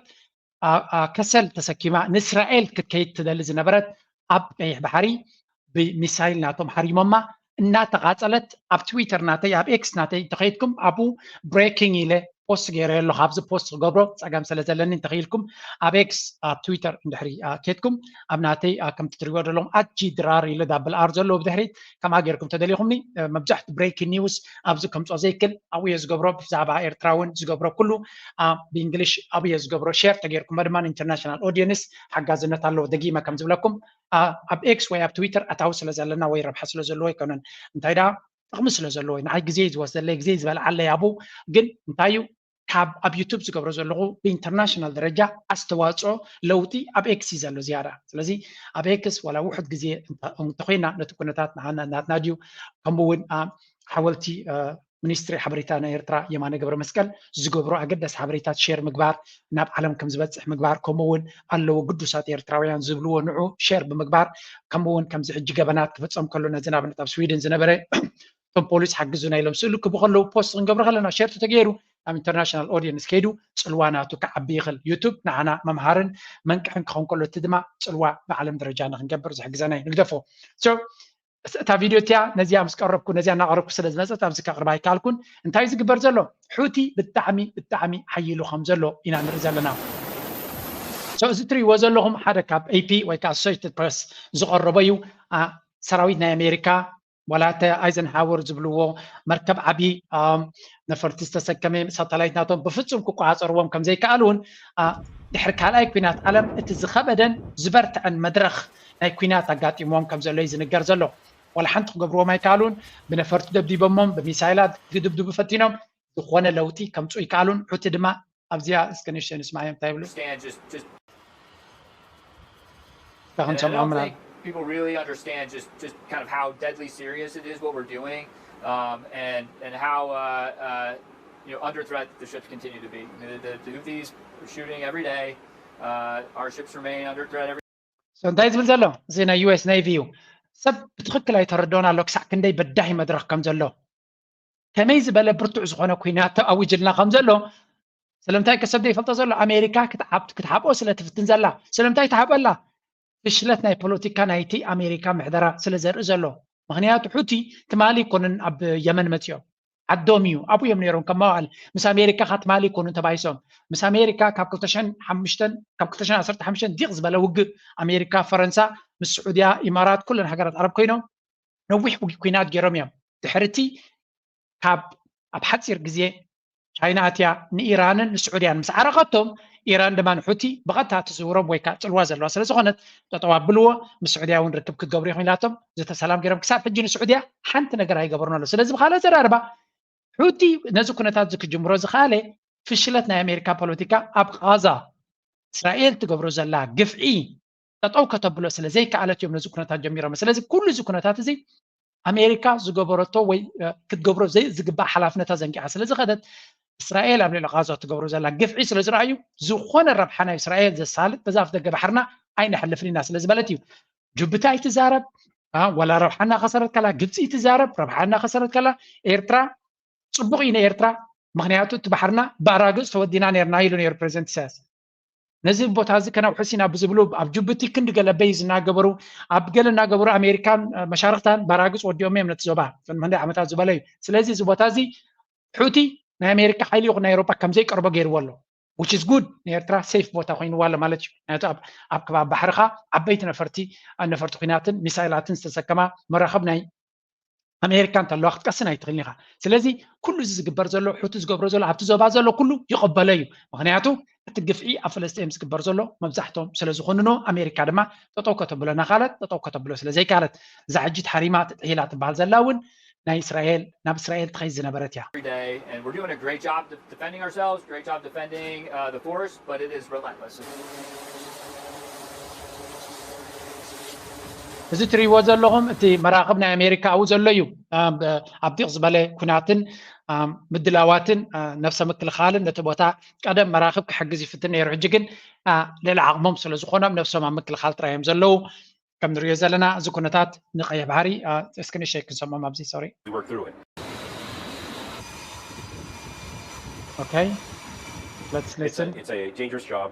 ከሰል ተሰኪማ ንእስራኤል ክትከይድ ትደሊ ዝነበረት ኣብ ቀይሕ ባሕሪ ብሚሳይል ናቶም ሃሪሞማ እናተቓጸለት ኣብ ትዊተር ናተይ ኣብ ኤክስ ናተይ እንተኸይድኩም ኣብኡ ብሬኪንግ ኢለ ፖስት ገይረ ኣሎ። ካብዚ ፖስት ክገብሮ ጸገም ስለ ዘለኒ እንተኽኢልኩም ኣብ ኤክስ ኣብ ትዊተር እንድሕሪ ኬድኩም ኣብ ናተይ ከምቲ ትሪእዎ ዘለኹም ኣጂ ድራር ኢለ ዳብል ኣር ዘለዎ ብድሕሪት ከምኣ ገይርኩም ተደሊኹምኒ መብዛሕቲ ብሬኪንግ ኒውስ ኣብዚ ከምፅኦ ዘይክል ኣብኡ እየ ዝገብሮ። ብዛዕባ ኤርትራ እውን ዝገብሮ ኩሉ ብእንግሊሽ ኣብኡ እየ ዝገብሮ። ሼር ተገይርኩሞ ድማ ኢንተርናሽናል ኦዲየንስ ሓጋዝነት ኣለዎ። ደጊመ ከም ዝብለኩም ኣብ ኤክስ ወይ ኣብ ትዊተር ኣታዊ ስለ ዘለና ወይ ረብሓ ስለ ዘለዎ ኣይኮነን። እንታይ ደኣ ጥቕሚ ስለ ዘለዎ ንዓይ ግዜ እዩ ዝወስደለይ፣ ግዜ እዩ ዝበልዓለይ ኣብኡ። ግን እንታይ እዩ ካብ ኣብ ዩቱብ ዝገብሮ ዘለኹ ብኢንተርናሽናል ደረጃ ኣስተዋፅኦ ለውጢ ኣብ ኤክስ እዩ ዘሎ ዝያዳ። ስለዚ ኣብ ኤክስ ዋላ ውሑድ ግዜ እንተኮይና ነቲ ኩነታት ናትና ድዩ ከምኡ እውን ሓወልቲ ሚኒስትሪ ሓበሬታ ናይ ኤርትራ የማነ ገብረ መስቀል ዝገብሮ ኣገዳሲ ሓበሬታት ሼር ምግባር ናብ ዓለም ከም ዝበፅሕ ምግባር ከምኡ እውን ኣለዎ ግዱሳት ኤርትራውያን ዝብልዎ ንዑ ሼር ብምግባር ከምኡ እውን ከምዚ ሕጂ ገበናት ክፍፀም ከሎ ነዚ ንኣብነት ኣብ ስዊድን ዝነበረ እቶም ፖሊስ ሓግዙና ኢሎም ስእሊ ክቡ ከለዉ ፖስት ክንገብሮ ከለና ሸርት ተገይሩ ናብ ኢንተርናሽናል ኦዲየንስ ከይዱ ፅልዋ ናቱ ክዓቢ ይኽእል። ዩቱብ ንዓና መምሃርን መንቅሕን ክኸውን ከሎ እቲ ድማ ፅልዋ ብዓለም ደረጃ ንክንገብር ዝሕግዘና እዩ። ንግደፎ። እታ ቪድዮ እቲያ ነዚኣ ምስ ቀረብኩ ነዚኣ እናቐረብኩ ስለ ዝመፀት ኣብዚ ከቕርባ ኣይከኣልኩን። እንታይ ዝግበር ዘሎ? ሑቲ ብጣዕሚ ብጣዕሚ ሓይሉ ከም ዘሎ ኢና ንርኢ ዘለና። እዚ ትሪእዎ ዘለኹም ሓደ ካብ ኤፒ ወይ ከዓ ኣሶሴትድ ፕረስ ዝቐረቦ እዩ። ሰራዊት ናይ ኣሜሪካ ዋላ እቲ ኣይዘንሃወር ዝብልዎ መርከብ ዓብዪ ነፈርቲ ዝተሰከመ ሳተላይት ናቶም ብፍፁም ክቆፃፀርዎም ከም ዘይከኣሉ እውን ድሕሪ ካልኣይ ኩናት ዓለም እቲ ዝኸበደን ዝበርትዐን መድረኽ ናይ ኩናት ኣጋጢምዎም ከም ዘሎ እዩ ዝንገር ዘሎ። ዋላ ሓንቲ ክገብርዎም ኣይከኣሉን። ብነፈርቲ ደብዲቦሞም፣ ብሚሳይላት ክድብድቡ ፈቲኖም ዝኾነ ለውጢ ከምፁ ይከኣሉን። ሑቲ ድማ ኣብዚኣ እስከ ንእሽተይ ንስማዮም እንታይ ይብሉ። People really understand just just kind of how deadly serious it is what we're doing, um, and and how uh, uh, you know under threat the ships continue to be. I mean, the, the Houthis are shooting every day. Uh, our ships remain under threat every. እንታይ ዝብል ዘሎ እዚ ናይ ዩኤስ ኔቪ እዩ። ሰብ ብትኽክል ኣይተረድኦን ኣሎ ክሳዕ ክንደይ በዳሂ መድረኽ ከም ዘሎ ከመይ ዝበለ ብርቱዕ ዝኾነ ኩናት ኣዊጅልና ከም ዘሎ ስለምንታይ ከሰብ ዘይፈልጦ ዘሎ ኣሜሪካ ክትሓብኦ ስለ ትፍትን ዘላ። ስለምንታይ ትሓበላ? ፍሽለት ናይ ፖለቲካ ናይቲ ኣሜሪካ ምሕደራ ስለ ዘርኢ ዘሎ። ምክንያቱ ሑቲ ትማሊ ይኮኑን ኣብ የመን መፅኦም ዓዶም እዩ ኣብኡ እዮም ነይሮም ከም መዋእል ምስ ኣሜሪካ ካ ትማሊ ይኮኑን ተባይሶም ምስ ኣሜሪካ ካብ ክልተ ሽሕን ሓሙሽተን ካብ ክልተ ሽሕን ዓሰርተ ሓሙሽተን ዲቕ ዝበለ ውግእ ኣሜሪካ ፈረንሳ ምስ ስዑድያ ኢማራት ኩለን ሃገራት ዓረብ ኮይኖም ነዊሕ ውግ ኩናት ገይሮም እዮም። ድሕርቲ ካብ ኣብ ሓፂር ግዜ ቻይና ኣትያ ንኢራንን ንስዑድያን ምስ ዓረቐቶም ኢራን ድማ ንሑቲ ብቐጥታ ትዝውሮም ወይ ከዓ ፅልዋ ዘለዋ ስለ ዝኾነት ጠጠው ኣብልዎ ምስ ስዑድያ እውን ርክብ ክትገብሩ ኢኹም ኢላቶም ዘተሰላም ገይሮም ክሳብ ሕጂ ንስዑድያ ሓንቲ ነገር ኣይገበሩን ኣሎ። ስለዚ ብካልእ ኣዘራርባ ሑቲ ነዚ ኩነታት እዚ ክጅምሮ ዝኸኣለ ፍሽለት ናይ ኣሜሪካ ፖለቲካ ኣብ ቃዛ እስራኤል ትገብሮ ዘላ ግፍዒ ጠጠው ከተብሎ ስለ ዘይከኣለት እዮም ነዚ ኩነታት ጀሚሮም። ስለዚ ኩሉ እዚ ኩነታት እዚ ኣሜሪካ ዝገበረቶ ወይ ክትገብሮ ዝግባእ ሓላፍነታ ዘንጊዓ ስለ ዝኸደት እስራኤል ኣብ ልዕሊ ቃዛ ትገብሮ ዘላ ግፍዒ ስለ ዝረኣዩ ዝኾነ ረብሓ ናይ እስራኤል ዘሳልጥ በዛ ኣፍ ደገ ባሕርና ኣይነሕልፍን ኢና ስለ ዝበለት እዩ። ጁብቲ ኣይትዛረብ ወላ ረብሓና ከሰረት ከላ ግብፂ ትዛረብ ረብሓና ከሰረት ከላ ኤርትራ ፅቡቕ እዩ ንኤርትራ ምክንያቱ እቲ ባሕርና ባራግፅ ተወዲና ነርና ኢሉ ነሩ ፕሬዚደንት ኢሳያስ። ነዚ ቦታ እዚ ከነውሕስ ኢና ብዝብሉ ኣብ ጅቡቲ ክንዲ ገለ በይ ዝናገበሩ ኣብ ገለ እናገበሩ ኣሜሪካን መሻርክታን ባራግፅ ወዲኦም እዮም ነቲ ዞባ ቅድሚ ክንደይ ዓመታት ዝበለ እዩ። ስለዚ እዚ ቦታ እዚ ሑቲ ናይ ኣሜሪካ ሓይሊ ይኹን ናይ ኤውሮጳ ከም ዘይቀርቦ ገይርዎ ኣሎ። Which is good ንኤርትራ ሴፍ ቦታ ኮይንዋ ኣሎ ማለት እዩ። ምክንያቱ ኣብ ከባቢ ባሕርኻ ዓበይቲ ነፈርቲ ነፈርቲ ኩናትን ሚሳይላትን ዝተሰከማ መራኸብ ናይ ኣሜሪካ እንተለዋ ክትቀስን ኣይትኽእልን ኢኻ። ስለዚ ኩሉ እዚ ዝግበር ዘሎ ሑቲ ዝገብሮ ዘሎ ኣብቲ ዞባ ዘሎ ኩሉ ይቐበሎ እዩ። ምክንያቱ እቲ ግፍዒ ኣብ ፈለስጢኤም ዝግበር ዘሎ መብዛሕቶም ስለ ዝኾንኖ ኣሜሪካ ድማ ጠጠው ከተብሎ ናኻለት ጠጠው ከተብሎ ስለ ዘይካለት እዛ ሕጂ ተሓሪማ ተጥሒላ ትበሃል ዘላ እውን ናይ እስራኤል ናብ እስራኤል ትኸይድ ዝነበረት እያ። Every day, and we're doing a great job de- defending ourselves, great job defending uh, the force, but it is relentless. እዚ ትሪእዎ ዘለኹም እቲ መራኽብ ናይ ኣሜሪካ ኣብኡ ዘሎ እዩ። ኣብ ዲቕ ዝበለ ኩናትን ምድላዋትን ነፍሰ ምክልኻልን ነቲ ቦታ ቀደም መራኽብ ክሕግዝ ይፍትን ነይሩ። ሕጂ ግን ልዕሊ ዓቕሞም ስለ ዝኾኖም ነፍሶም ኣብ ምክልኻል ጥራይ እዮም ዘለዉ። ከም ንሪኦ ዘለና እዚ ኩነታት ንቀይሕ ባሕሪ እስኪ ንእሽተይ ክንሰምዖም ኣብዚ ሶሪ We work through it. Okay, let's It's a, listen. it's a dangerous job,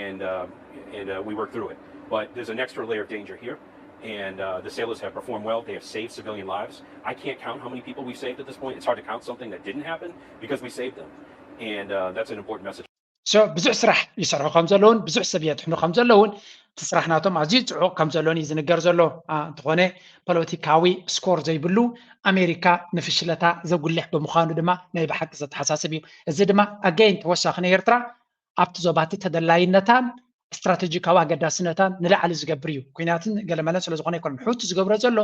and uh, and uh, we work through it. But there's an extra layer of danger here. And uh, the sailors have performed well. They have saved civilian lives. I can't count how many people we've saved at this point. It's hard to count something that didn't happen because we saved them. And uh, that's an important message. So ብዙሕ ስራሕ ይሰርሑ ከም ዘለውን ብዙሕ ሰብ የድሕኑ ከም ዘለውን እቲ ስራሕ ናቶም ኣዝዩ ፅዑቕ ከም ዘለውን እዩ ዝንገር ዘሎ። እንተኾነ ፖለቲካዊ ስኮር ዘይብሉ ኣሜሪካ ንፍሽለታ ዘጉልሕ ብምዃኑ ድማ ናይ ብሓቂ ዘተሓሳስብ እዩ። እዚ ድማ ኣገይን ተወሳኺ ንኤርትራ ኣብቲ ዞባቲ ተደላይነታን ስትራቴጂካዊ ኣገዳስነታን ንላዕሊ ዝገብር እዩ። ኩናትን ገለመለን ስለዝኾነ ኣይኮነን። ሕውቲ ዝገብሮ ዘሎ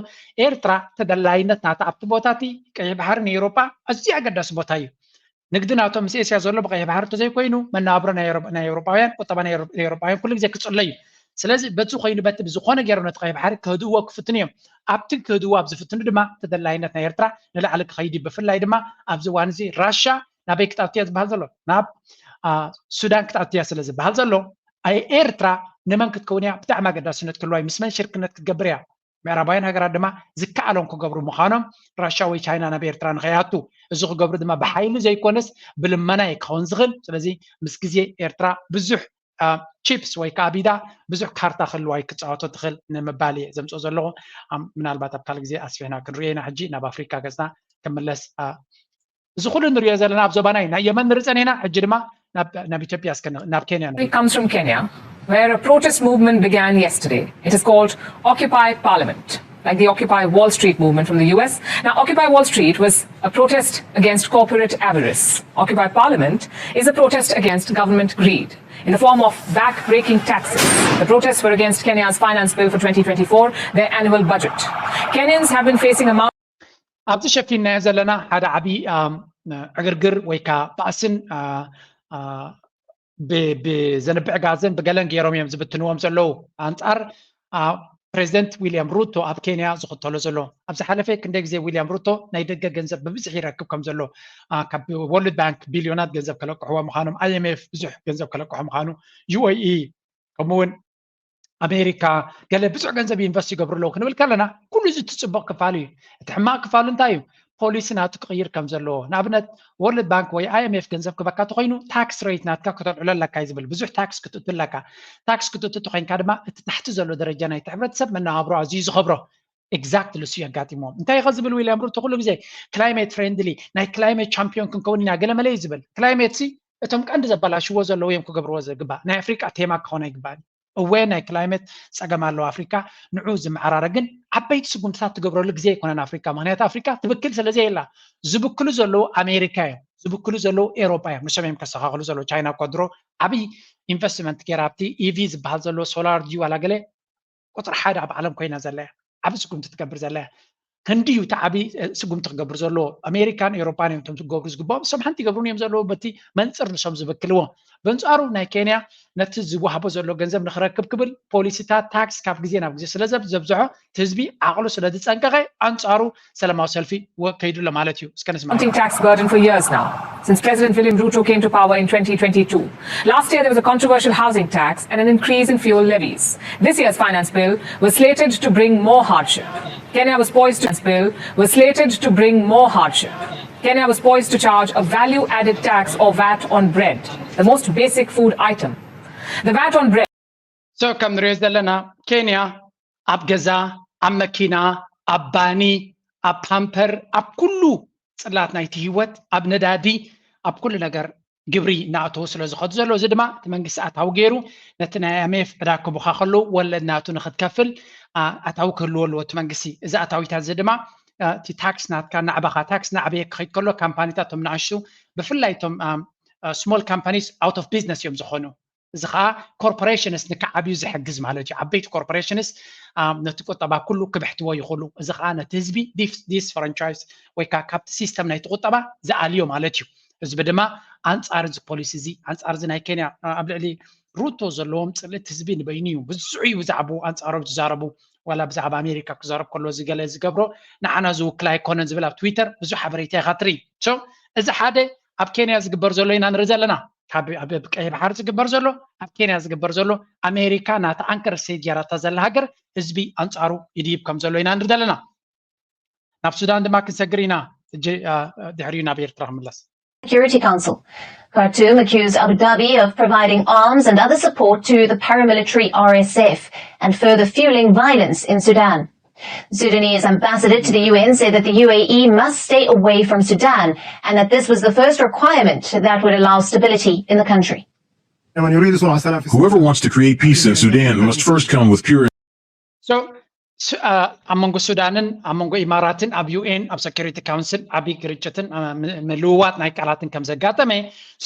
ኤርትራ ተደላይነት ናታ ኣብቲ ቦታቲ ቀይሕ ባሕሪ ንኤውሮጳ ኣዝዩ ኣገዳሲ ቦታ እዩ። ንግዲ ናቶም ምስ ኤስያ ዘሎ ብቀይሕ ባሕሪ እንተዘይኮይኑ መነባብሮ ናይ ኤውሮጳውያን ቁጠባ ናይ ኤውሮጳውያን ኩሉ ግዜ ክፅሎ እዩ። ስለዚ በዚ ኮይኑ በቲ ብዝኾነ ገይሮም ነቲ ቀይሕ ባሕሪ ክህድዎ ክፍትኑ እዮም። ኣብቲ ክህድዎ ኣብ ዝፍትኑ ድማ ተደላይነት ናይ ኤርትራ ንላዕሊ ክኸይድ እዩ። ብፍላይ ድማ ኣብዚ እዋን እዚ ራሻ ናበይ ክትኣቱ እያ ዝበሃል ዘሎ ናብ ሱዳን ክትኣቱ እያ ስለ ዝበሃል ዘሎ ኤርትራ ንመን ክትከውን እያ ብጣዕሚ ኣገዳስነት ክህልዋ እዩ። ምስ መን ሽርክነት ክትገብር እያ። ምዕራባውያን ሃገራት ድማ ዝከኣሎም ክገብሩ ምዃኖም ራሻ ወይ ቻይና ናብ ኤርትራ ንኸይኣቱ እዚ ክገብሩ ድማ ብሓይሊ ዘይኮነስ ብልመና እዩ ክኸውን ዝኽእል። ስለዚ ምስ ግዜ ኤርትራ ብዙሕ ቺፕስ ወይ ከዓ ቢዳ ብዙሕ ካርታ ክህልዋ እዩ ክፃወቶ ትኽእል ንምባል እየ ዘምፅኦ ዘለኹ። ምናልባት ኣብ ካልእ ግዜ ኣስፊሕና ክንሪኦ ኢና። ሕጂ ናብ ኣፍሪካ ገፅና ክምለስ እዚ ኩሉ ንሪኦ ዘለና ኣብ ዞባና እዩ። ናይ የመን ንርኢ ጸኒሕና፣ ሕጂ ድማ ናብ ኢትዮጵያ እስከ ናብ ኬንያ ንርኢ። It comes from Kenya, where a protest movement began yesterday. It is called Occupy Parliament, like the Occupy Wall Street movement from the U S. Now, Occupy Wall Street was a protest against corporate avarice. Occupy Parliament is a protest against government greed in the form of back-breaking taxes. The protests were against Kenya's finance bill for twenty twenty-four, their annual budget. Kenyans have been facing a mounting ኣብዚ ሸፊንናዮ ዘለና ሓደ ዓብዪ ዕግርግር ወይ ከዓ ባእስን ብዘንብዕ ጋዝን ብገለን ገይሮም እዮም ዝብትንዎም ዘለዉ ኣንፃር ፕሬዚደንት ዊልያም ሩቶ ኣብ ኬንያ ዝኽተሎ ዘሎ። ኣብ ዝሓለፈ ክንደይ ግዜ ዊልያም ሩቶ ናይ ደገ ገንዘብ ብብዝሒ ይረክብ ከም ዘሎ ካብ ወርልድ ባንክ ቢልዮናት ገንዘብ ከለቅሕዎ ምዃኖም፣ ኣይኤምኤፍ ብዙሕ ገንዘብ ከለቅሑ ምዃኑ፣ ዩኤኢ ከምኡውን ኣሜሪካ ገለ ብዙሕ ገንዘብ ኢንቨስት ይገብሩ ኣለዉ ክንብል ከለና ኩሉ እዚ እቲ ፅቡቕ ክፋሉ እዩ። እቲ ሕማቕ ክፋሉ እንታይ እዩ? ፖሊሲ ናቱ ክቕይር ከም ዘለዎ። ንኣብነት ወርልድ ባንክ ወይ ኣይኤምኤፍ ገንዘብ ክበካ ተኮይኑ ታክስ ሬት ናትካ ከተልዕሎ ኣለካ እዩ ዝብል። ብዙሕ ታክስ ክትእቱ ኣለካ። ታክስ ክትእቱ ተኮይንካ ድማ እቲ ታሕቲ ዘሎ ደረጃ ናይቲ ሕብረተሰብ መነባብሮ ኣዝዩ ዝኸብሮ። ኤግዛክትሊ እሱ የጋጢምዎም። እንታይ ኢኸ ዝብል ዊልያም ሩቶ ኩሉ ግዜ ክላይሜት ፍሬንድሊ ናይ ክላይሜት ቻምፒዮን ክንከውን ኢና ገለመለ እዩ ዝብል። ክላይሜት ሲ እቶም ቀንዲ ዘበላሽዎ ዘለዉ እዮም ክገብርዎ ዝግባእ። ናይ ኣፍሪቃ ቴማ ክኾን ኣይግባእን። እወ ናይ ክላይመት ፀገም ኣለዎ ኣፍሪካ፣ ንዑ ዝመዓራረ ግን ዓበይቲ ስጉምትታት ትገብረሉ ግዜ ኣይኮነን ኣፍሪካ። ምክንያቱ ኣፍሪካ ትብክል ስለ ዘየላ። ዝብክሉ ዘለዉ ኣሜሪካ እዮም፣ ዝብክሉ ዘለዉ ኤሮጳ እዮም። ንሶም እዮም ከስተኻኽሉ ዘለዉ። ቻይና እኳ ድሮ ዓብይ ኢንቨስትመንት ገይራ ኣብቲ ኢቪ ዝበሃል ዘሎ ሶላር ድዩ ዋላ ገለ ቁፅሪ ሓደ ኣብ ዓለም ኮይና ዘላ እያ። ዓብይ ስጉምቲ ትገብር ዘላ እያ። ህንዲ እዩ እቲ ዓብዪ ስጉምቲ ክገብር ዘለዎ። ኣሜሪካን ኤውሮፓን እዮም እቶም ክገብሩ ዝግባኦም። እሶም ሓንቲ ይገብሩን እዮም ዘለዉ በቲ መንፅር ንሶም ዝብክልዎ። በንፃሩ ናይ ኬንያ ነቲ ዝወሃቦ ዘሎ ገንዘብ ንክረክብ ክብል ፖሊሲታት ታክስ ካብ ግዜ ናብ ግዜ ስለ ዘብዝሖ እቲ ህዝቢ ዓቕሉ ስለ ዝፀንቀቐ ኣንፃሩ ሰላማዊ ሰልፊ ከይዱ ኣሎ ማለት እዩ። እስከ ንስማዕ። Mounting tax burden for years now, since President William Ruto came to power in twenty twenty-two. Last year, there was a controversial housing tax and an increase in fuel levies. This year's finance bill was slated to bring more hardship. Kenya was poised to bill was slated to bring more hardship. Kenya was poised to charge a value-added tax or VAT on bread, the most basic food item. The VAT on bread. So ከም ንሪኦ ዘለና ኬንያ ኣብ ገዛ፣ ኣብ መኪና፣ ኣብ ባኒ፣ ኣብ ፓምፐር፣ ኣብ ኩሉ ፅላት ናይቲ ህይወት፣ ኣብ ነዳዲ፣ ኣብ ኩሉ ነገር ግብሪ እናኣተዉ ስለ ዝኸዱ ዘለዉ፣ እዚ ድማ እቲ መንግስቲ ኣታዊ ገይሩ ነቲ ናይ ኣምኤፍ ዕዳ ክቡኻ ከለዉ ወለድ ናቱ ንክትከፍል ኣታዊ ክህልዎ ኣለዎ እቲ መንግስቲ። እዚ ኣታዊታት እዚ ድማ እቲ ታክስ ናትካ እናዕበኻ፣ ታክስ እናዕበየ ክኸይድ ከሎ ካምፓኒታት እቶም ንኣሽቱ ብፍላይ እቶም ስሞል ካምፓኒስ ኣውት ኦፍ ቢዝነስ እዮም ዝኾኑ። እዚ ከዓ ኮርፖሬሽንስ ንክዓብዩ ዝሕግዝ ማለት እዩ። ዓበይቲ ኮርፖሬሽንስ ነቲ ቁጠባ ኩሉ ክብሕትዎ ይኽእሉ። እዚ ከዓ ነቲ ህዝቢ ዲስፍራንቻይዝ ወይ ከዓ ካብቲ ሲስተም ናይቲ ቁጠባ ዝኣልዮ ማለት እዩ። ህዝቢ ድማ ኣንፃር እዚ ፖሊሲ እዚ ኣንፃር እዚ ናይ ኬንያ ኣብ ልዕሊ ሩቶ ዘለዎም ፅልእቲ ህዝቢ ንበይኑ እዩ። ብዙሕ እዩ ብዛዕባኡ ኣንፃሮም ዝዛረቡ። ዋላ ብዛዕባ ኣሜሪካ ክዛረብ ከሎ እዚ ገለ ዝገብሮ ንዓና ዝውክል ኣይኮነን ዝብል ኣብ ትዊተር ብዙሕ ሓበሬታ ኢኻ ትርኢ። ሶ እዚ ሓደ ኣብ ኬንያ ዝግበር ዘሎ ኢና ንርኢ ዘለና። ካብ ኣብ ቀይሕ ባሕሪ ዝግበር ዘሎ ኣብ ኬንያ ዝግበር ዘሎ ኣሜሪካ ናታ ኣንከር ስቴት ገይራታ ዘላ ሃገር ህዝቢ ኣንፃሩ ይድይብ ከም ዘሎ ኢና ንርኢ ዘለና። ናብ ሱዳን ድማ ክንሰግር ኢና። ሕጂ ድሕሪኡ ናብ ኤርትራ ክምለስ። Security Council. Khartoum accused Abu Dhabi of providing arms and other support to the paramilitary R S F and further fueling violence in Sudan. Sudanese ambassador to the U N said that the U A E must stay away from Sudan and that this was the first requirement that would allow stability in the country. Whoever wants to create peace in Sudan must first come with pure So ኣብ መንጎ ሱዳንን ኣብ መንጎ ኢማራትን ኣብ ዩ ኤን ኣብ ሰኪሪቲ ካውንስል ዓብዪ ግርጭትን ምልውዋጥ ናይ ቃላትን ከም ዘጋጠመ፣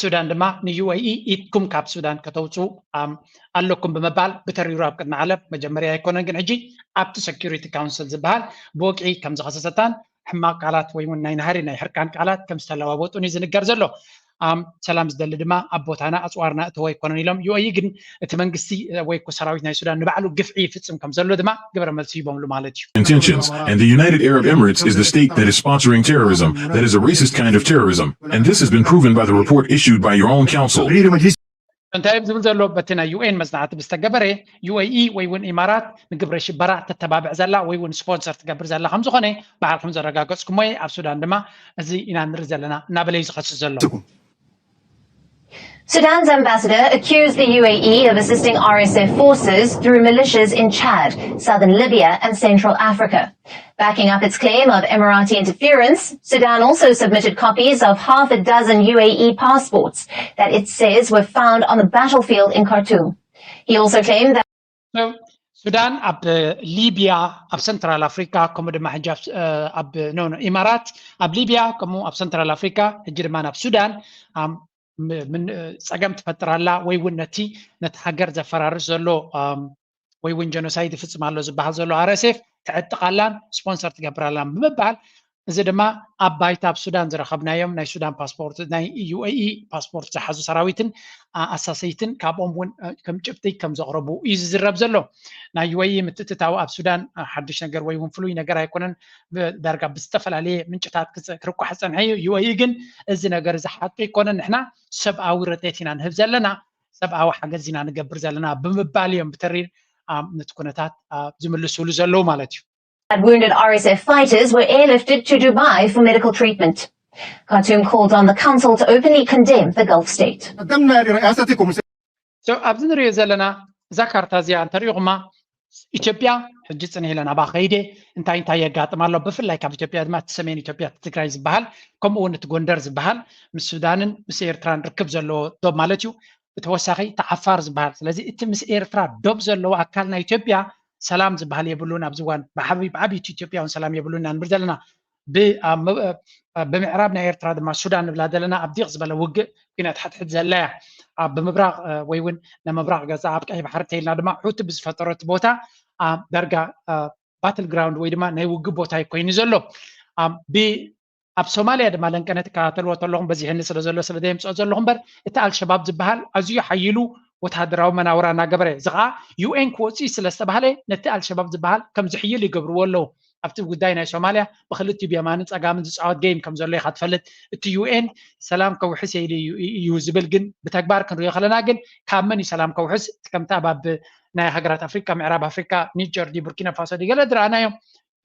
ሱዳን ድማ ን ዩ ኤ ኢ ኢድኩም ካብ ሱዳን ከተውፅኡ ኣለኩም ብምባል ብተሪሩ ኣብ ቅድሚ ዓለም መጀመርያ ኣይኮነን፣ ግን ሕጂ ኣብቲ ሰኪሪቲ ካውንስል ዝበሃል ብወግዒ ከም ዝኸሰሰታን ሕማቕ ቃላት ወይ እውን ናይ ናህሪ ናይ ሕርቃን ቃላት ከም ዝተለዋወጡን እዩ ዝንገር ዘሎ። ሰላም ዝደሊ ድማ ኣብ ቦታና ኣፅዋርና እተወ ኣይኮነን ኢሎም። ዩ ኤ ኢ ግን እቲ መንግስቲ ወይ እኮ ሰራዊት ናይ ሱዳን ንባዕሉ ግፍዒ ይፍፅም ከም ዘሎ ድማ ግብረ መልሲ ሂቦምሉ ማለት እዩ። Intentions, and the United Arab Emirates is the state that is sponsoring terrorism, that is a racist kind of terrorism, and this has been proven by the report issued by your own council. እንታይ እዮም ዝብል ዘሎ? በቲ ናይ ዩ ኤን መፅናዕቲ ብዝተገበረ ዩ ኤ ኢ ወይ እውን ኢማራት ንግብረ ሽበራ ተተባብዕ ዘላ ወይ እውን ስፖንሰር ትገብር ዘላ ከም ዝኾነ ባዕልኩም ዘረጋገፅኩሞ እየ። ኣብ ሱዳን ድማ እዚ ኢና ንርኢ ዘለና እናበለ እዩ ዝኸስስ ዘሎ። Sudan's ambassador accused the U A E of assisting R S F forces through militias in Chad, southern Libya, and Central Africa. Backing up its claim of Emirati interference, Sudan also submitted copies of half a dozen U A E passports that it says were found on the battlefield in Khartoum. He also claimed that ሱዳን ኣብ ሊቢያ፣ ኣብ ሰንትራል ኣፍሪካ፣ ከምኡ ድማ ሕጂ ኣብ ኢማራት፣ ኣብ ሊቢያ ከምኡ ኣብ ሰንትራል ኣፍሪካ፣ ሕጂ ድማ ናብ ሱዳን ጸገም ትፈጥር ኣላ ወይ እውን ነቲ ነቲ ሃገር ዘፈራርስ ዘሎ ወይ እውን ጀኖሳይድ ይፍፅም ኣሎ ዝበሃል ዘሎ ኣር ኤስ ኤፍ ትዕጥቕ ኣላን ስፖንሰር ትገብር ኣላን ብምባል፣ እዚ ድማ ኣብ ባይታ ኣብ ሱዳን ዝረኸብናዮም ናይ ሱዳን ፓስፖርት፣ ናይ ዩ ኤ ኢ ፓስፖርት ዝሓዙ ሰራዊትን ኣሳሰይትን ካብኦም እውን ከም ጭብጢ ከም ዘቕረቡ እዩ ዝዝረብ ዘሎ። ናይ ዩ ኤ ኢ ምትእትታው ኣብ ሱዳን ሓድሽ ነገር ወይ እውን ፍሉይ ነገር ኣይኮነን። ዳርጋ ብዝተፈላለየ ምንጭታት ክርኳሕ ዝፀንሐ እዩ። ዩ ኤ ኢ ግን እዚ ነገር እዚ ሓቂ ኣይኮነን፣ ንሕና ሰብኣዊ ረድኤት ኢና ንህብ ዘለና፣ ሰብኣዊ ሓገዝ ኢና ንገብር ዘለና ብምባል እዮም ብተሪር ነቲ ኩነታት ዝምልስሉ ዘለዉ ማለት እዩ። Wounded R S F fighters were airlifted to Dubai for medical treatment. Khartoum called on the council to openly condemn the Gulf state. ኣብዚ ንሪኦ ዘለና እዛ ካርታ እዚኣ እንተሪኢኹማ ኢትዮጵያ ሕጂ ፅንሕ ኢለ ናብኣ ከይደ እንታይ እንታይ የጋጥም ኣሎ፣ ብፍላይ ካብ ኢትዮጵያ ድማ እቲ ሰሜን ኢትዮጵያ እቲ ትግራይ ዝበሃል ከምኡ እውን እቲ ጎንደር ዝበሃል ምስ ሱዳንን ምስ ኤርትራን ርክብ ዘለዎ ዶብ ማለት እዩ። ብተወሳኺ እቲ ዓፋር ዝበሃል፣ ስለዚ እቲ ምስ ኤርትራ ዶብ ዘለዎ ኣካል ናይ ኢትዮጵያ ሰላም ዝበሃል የብሉን። ኣብዚ እዋን ብዓብይ ብዓብይ ኢትዮጵያውን ሰላም የብሉን ኢና ንብል ዘለና። ብምዕራብ ናይ ኤርትራ ድማ ሱዳን ንብላ ዘለና ኣብ ዲቕ ዝበለ ውግእ ኩናት ሓድሕድ ዘላ እያ። ኣብ ብምብራቕ ወይ እውን ንምብራቕ ገፃ ኣብ ቀይ ባሕሪ ተይልና ድማ ሑቲ ብዝፈጠሮ እቲ ቦታ ዳርጋ ባትል ግራውንድ ወይ ድማ ናይ ውግእ ቦታ እዩ ኮይኑ ዘሎ። ኣብ ሶማልያ ድማ ለንቀነ ትከታተልዎ ተለኹም በዚሕኒ ስለ ዘሎ ስለ ዘየምፅኦ ዘለኹ እምበር እቲ ኣልሸባብ ዝበሃል ኣዝዩ ሓይሉ ወታደራዊ መናውራ እናገበረ እዚ ከዓ ዩ ኤን ክወፅእ ስለ ዝተባህለ ነቲ ኣልሸባብ ዝበሃል ከም ዝሕይል ይገብርዎ ኣለዉ። ኣብቲ ጉዳይ ናይ ሶማልያ ብክልቲኡ ብየማንን ፀጋምን ዝፃወት ጌም ከም ዘሎ ኢኻ ትፈልጥ። እቲ ዩ ኤን ሰላም ከውሕስ ኢሉ እዩ ዝብል ግን ብተግባር ክንሪኦ ከለና ግን ካብ መን እዩ ሰላም ከውሕስ? ከምቲ ኣብ ናይ ሃገራት ኣፍሪካ ምዕራብ ኣፍሪካ ኒጀር ድዩ ቡርኪና ፋሶ ድዩ ገለ ዝረኣናዮም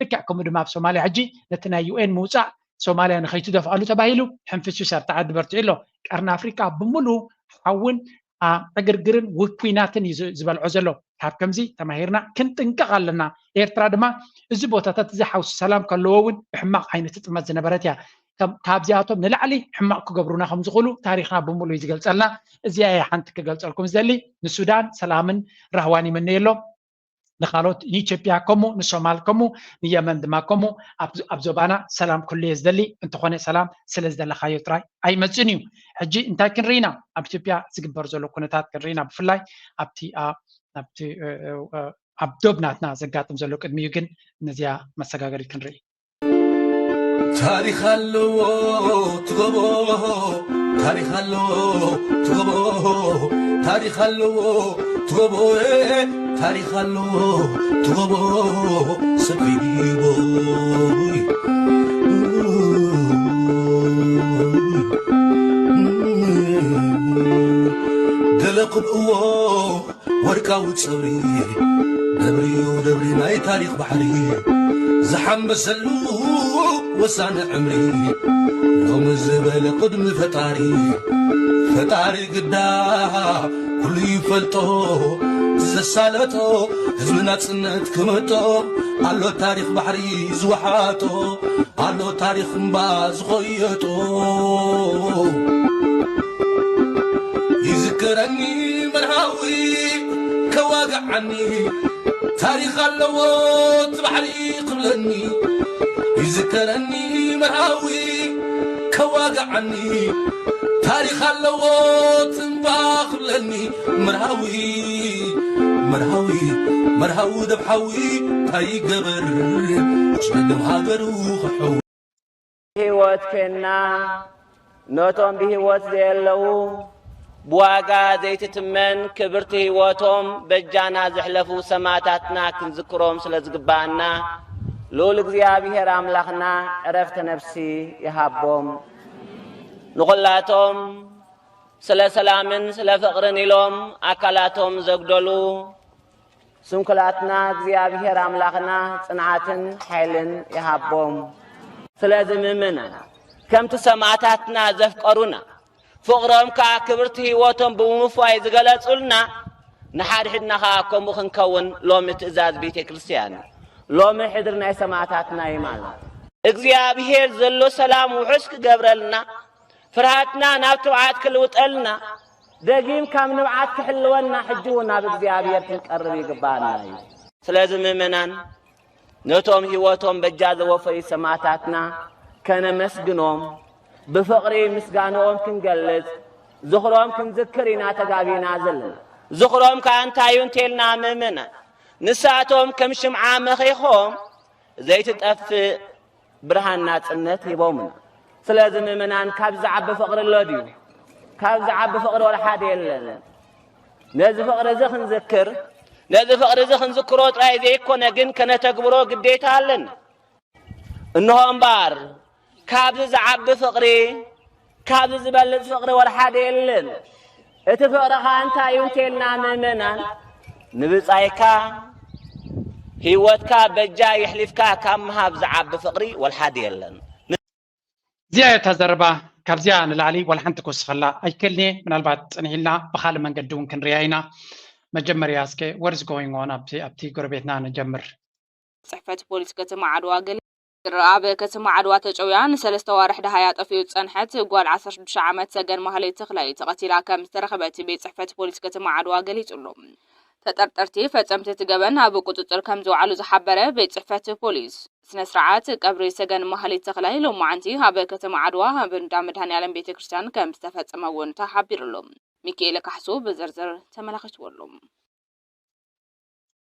ልክዕ ከምኡ ድማ ኣብ ሶማልያ ሕጂ ነቲ ናይ ዩ ኤን ምውፃእ ሶማልያ ንኸይትደፍኣሉ ተባሂሉ ሕንፍሽሽ ኣብቲ ዓዲ በርቲዑ ኣሎ። ቀርኒ ኣፍሪካ ብምሉ ሓውን ዕግርግርን ውኩናትን እዩ ዝበልዖ ዘሎ። ካብ ከምዚ ተማሂርና ክንጥንቀቕ ኣለና። ኤርትራ ድማ እዚ ቦታታት እዚ ሓውሲ ሰላም ከለዎ እውን ብሕማቕ ዓይኒ ትጥመት ዝነበረት እያ። ካብዚኣቶም ንላዕሊ ሕማቕ ክገብሩና ከም ዝኽእሉ ታሪኽና ብምሉ እዩ ዝገልፀልና። እዚኣ እየ ሓንቲ ክገልፀልኩም ዝደሊ። ንሱዳን ሰላምን ራህዋን ይምነየሎም። ንካልኦት ንኢትዮጵያ ከምኡ ንሶማል ከምኡ ንየመን ድማ ከምኡ ኣብ ዞባና ሰላም ክሉ እየ ዝደሊ። እንተኾነ ሰላም ስለ ዝደለኻዮ ጥራይ ኣይመፅእን እዩ። ሕጂ እንታይ ክንርኢ ኢና? ኣብ ኢትዮጵያ ዝግበር ዘሎ ኩነታት ክንርኢ ኢና። ብፍላይ ኣብቲ ኣብቲ ኣብ ዶብ ናትና ዘጋጥም ዘሎ ቅድሚኡ ግን ነዚኣ መሰጋገሪት ክንርኢ። ታሪኽ ኣለዎ ትጎቦ ታሪኽ ኣለዎ ትጎቦ ታሪኽ ኣለዎ ትጎቦ ታሪኽ ኣለዎ ትጎቦ ሰበይዲቦ ገለ ቅብእዎ ወርቃዊ ጸብሪ ደብሪዩ ደብሪ ናይ ታሪኽ ባሕሪ ዝሓንበሰሉ ወሳኒ ዕምሪ ሎሚ ዝበለ ቅድሚ ፈጣሪ። ፈጣሪ ግዳ ኩሉ ይፈልጦ፣ ዘሳለጦ ህዝቢ ናጽነት ክመጦ ኣሎ። ታሪኽ ባሕሪ ዝወሓጦ ኣሎ፣ ታሪኽ እምባ ዝኸየጦ። ይዝከረኒ መርሃዊ ከዋግዓኒ፣ ታሪኽ ኣለዎ እቲ ባሕሪ ክብለኒ። ይዝከረኒ መርሃዊ ከዋግዓኒ፣ ታሪኽ ኣለዎ እቲ እምባ ክብለኒ። መርሃዊ መርሃዊ መርሃዊ ደብሓዊ እንታይ ይገበር፣ ቁስሊ ደም ሃገሩ ክሕው። ህይወት ኬና ነቶም ብህይወት ዘየለዉ ብዋጋ ዘይትትመን ክብርቲ ህይወቶም በጃና ዘሕለፉ ሰማእታትና ክንዝክሮም ስለ ዝግባኣና፣ ልኡል እግዚኣብሔር ኣምላኽና ዕረፍተ ነፍሲ ይሃቦም። ንኹላቶም ስለ ሰላምን ስለ ፍቕርን ኢሎም ኣካላቶም ዘጉደሉ ስንኩላትና እግዚኣብሔር ኣምላኽና ጽንዓትን ሓይልን ይሃቦም። ስለዚ ምእመናን ከምቲ ሰማእታትና ዘፍቀሩና ፍቕሮም ከኣ ክብርቲ ህይወቶም ብምፍዋይ ዝገለጹልና ንሓድሕድና ከኣ ከምኡ ክንከውን ሎሚ ትእዛዝ ቤተ ክርስቲያን ሎሚ ሕድሪ ናይ ሰማእታትና እዩ ማለት እግዚኣብሔር ዘሎ ሰላም ውሑስ ክገብረልና ፍርሃትና ናብ ትብዓት ክልውጠልና ደጊም ካብ ንብዓት ክሕልወና ሕጂ እውን ናብ እግዚኣብሔር ክንቀርብ ይግባኣና እዩ። ስለዚ ምእመናን ነቶም ህይወቶም በጃ ዘወፈዩ ሰማእታትና ከነመስግኖም ብፍቕሪ ምስጋንኦም ክንገልጽ ዝኽሮም ክንዝክር ኢና ተጋቢና ዘለና። ዝኽሮም ከኣ እንታይ እዩ እንተልና ምእመናን ንሳቶም ከም ሽምዓ መኺኾም ዘይትጠፍእ ብርሃን ናጽነት ሂቦምና። ስለዚ ምእመናን ካብ ዝዓቢ ፍቕሪ ኣሎ ድዩ? ካብ ዝዓቢ ፍቕሪ ወላ ሓደ የለን። ነዚ ፍቕሪ እዚ ክንዝክር ነዚ ፍቕሪ እዚ ክንዝክሮ ጥራይ ዘይኮነ ግን ከነተግብሮ ግዴታ ኣለና። እንሆ እምበኣር ካብዚ ዝዓቢ ፍቕሪ ካብዚ ዝበልጽ ፍቕሪ ወላ ሓደ የለን። እቲ ፍቕሪ ኸኣ እንታይ እዩ እንተልና ምእመናን ንብጻይካ ህይወትካ በጃ የሕሊፍካ ካብ ምሃብ ዝዓቢ ፍቕሪ ወላ ሓደ የለን። እዚኣ እታ ዘረባ ካብዚኣ ንላዕሊ ዋላ ሓንቲ ክወስኸላ ኣይክእልን እየ። ምናልባት ጽንሕ ኢልና ብኻልእ መንገዲ እውን ክንሪኣ ኢና። መጀመርያ እስከ what is going on ኣብቲ ኣብቲ ጎረቤትና ንጀምር። ጽሕፈት ፖሊስ ከተማ ዓድዋ ገሊጹ። ኣብ ከተማ ዓድዋ ተጨውያ ንሰለስተ ኣዋርሕ ደሃያ ጠፊኡ ዝጸንሐት ጓል ዓሰርተ ሽዱሽተ ዓመት ሰገን ማህሌት ተኽላይ ተቐቲላ ከም ዝተረኸበት ቤት ጽሕፈት ፖሊስ ከተማ ዓድዋ ገሊጹ ኣሎ። ተጠርጠርቲ ፈጸምቲ እቲ ገበን ኣብ ቁጽጽር ከም ዝወዓሉ ዝሓበረ ቤት ጽሕፈት ፖሊስ፣ ስነ ስርዓት ቀብሪ ሰገን ማህሌት ተኽላይ ሎማዓንቲ ኣብ ከተማ ዓድዋ ኣብ እንዳ መድሃኔ ዓለም ቤተ ክርስቲያን ከም ዝተፈጸመ እውን ተሓቢሩ ኣሎ። ሚኪኤለ ካሕሱ ብዝርዝር ተመላኺትዎ ኣሎ።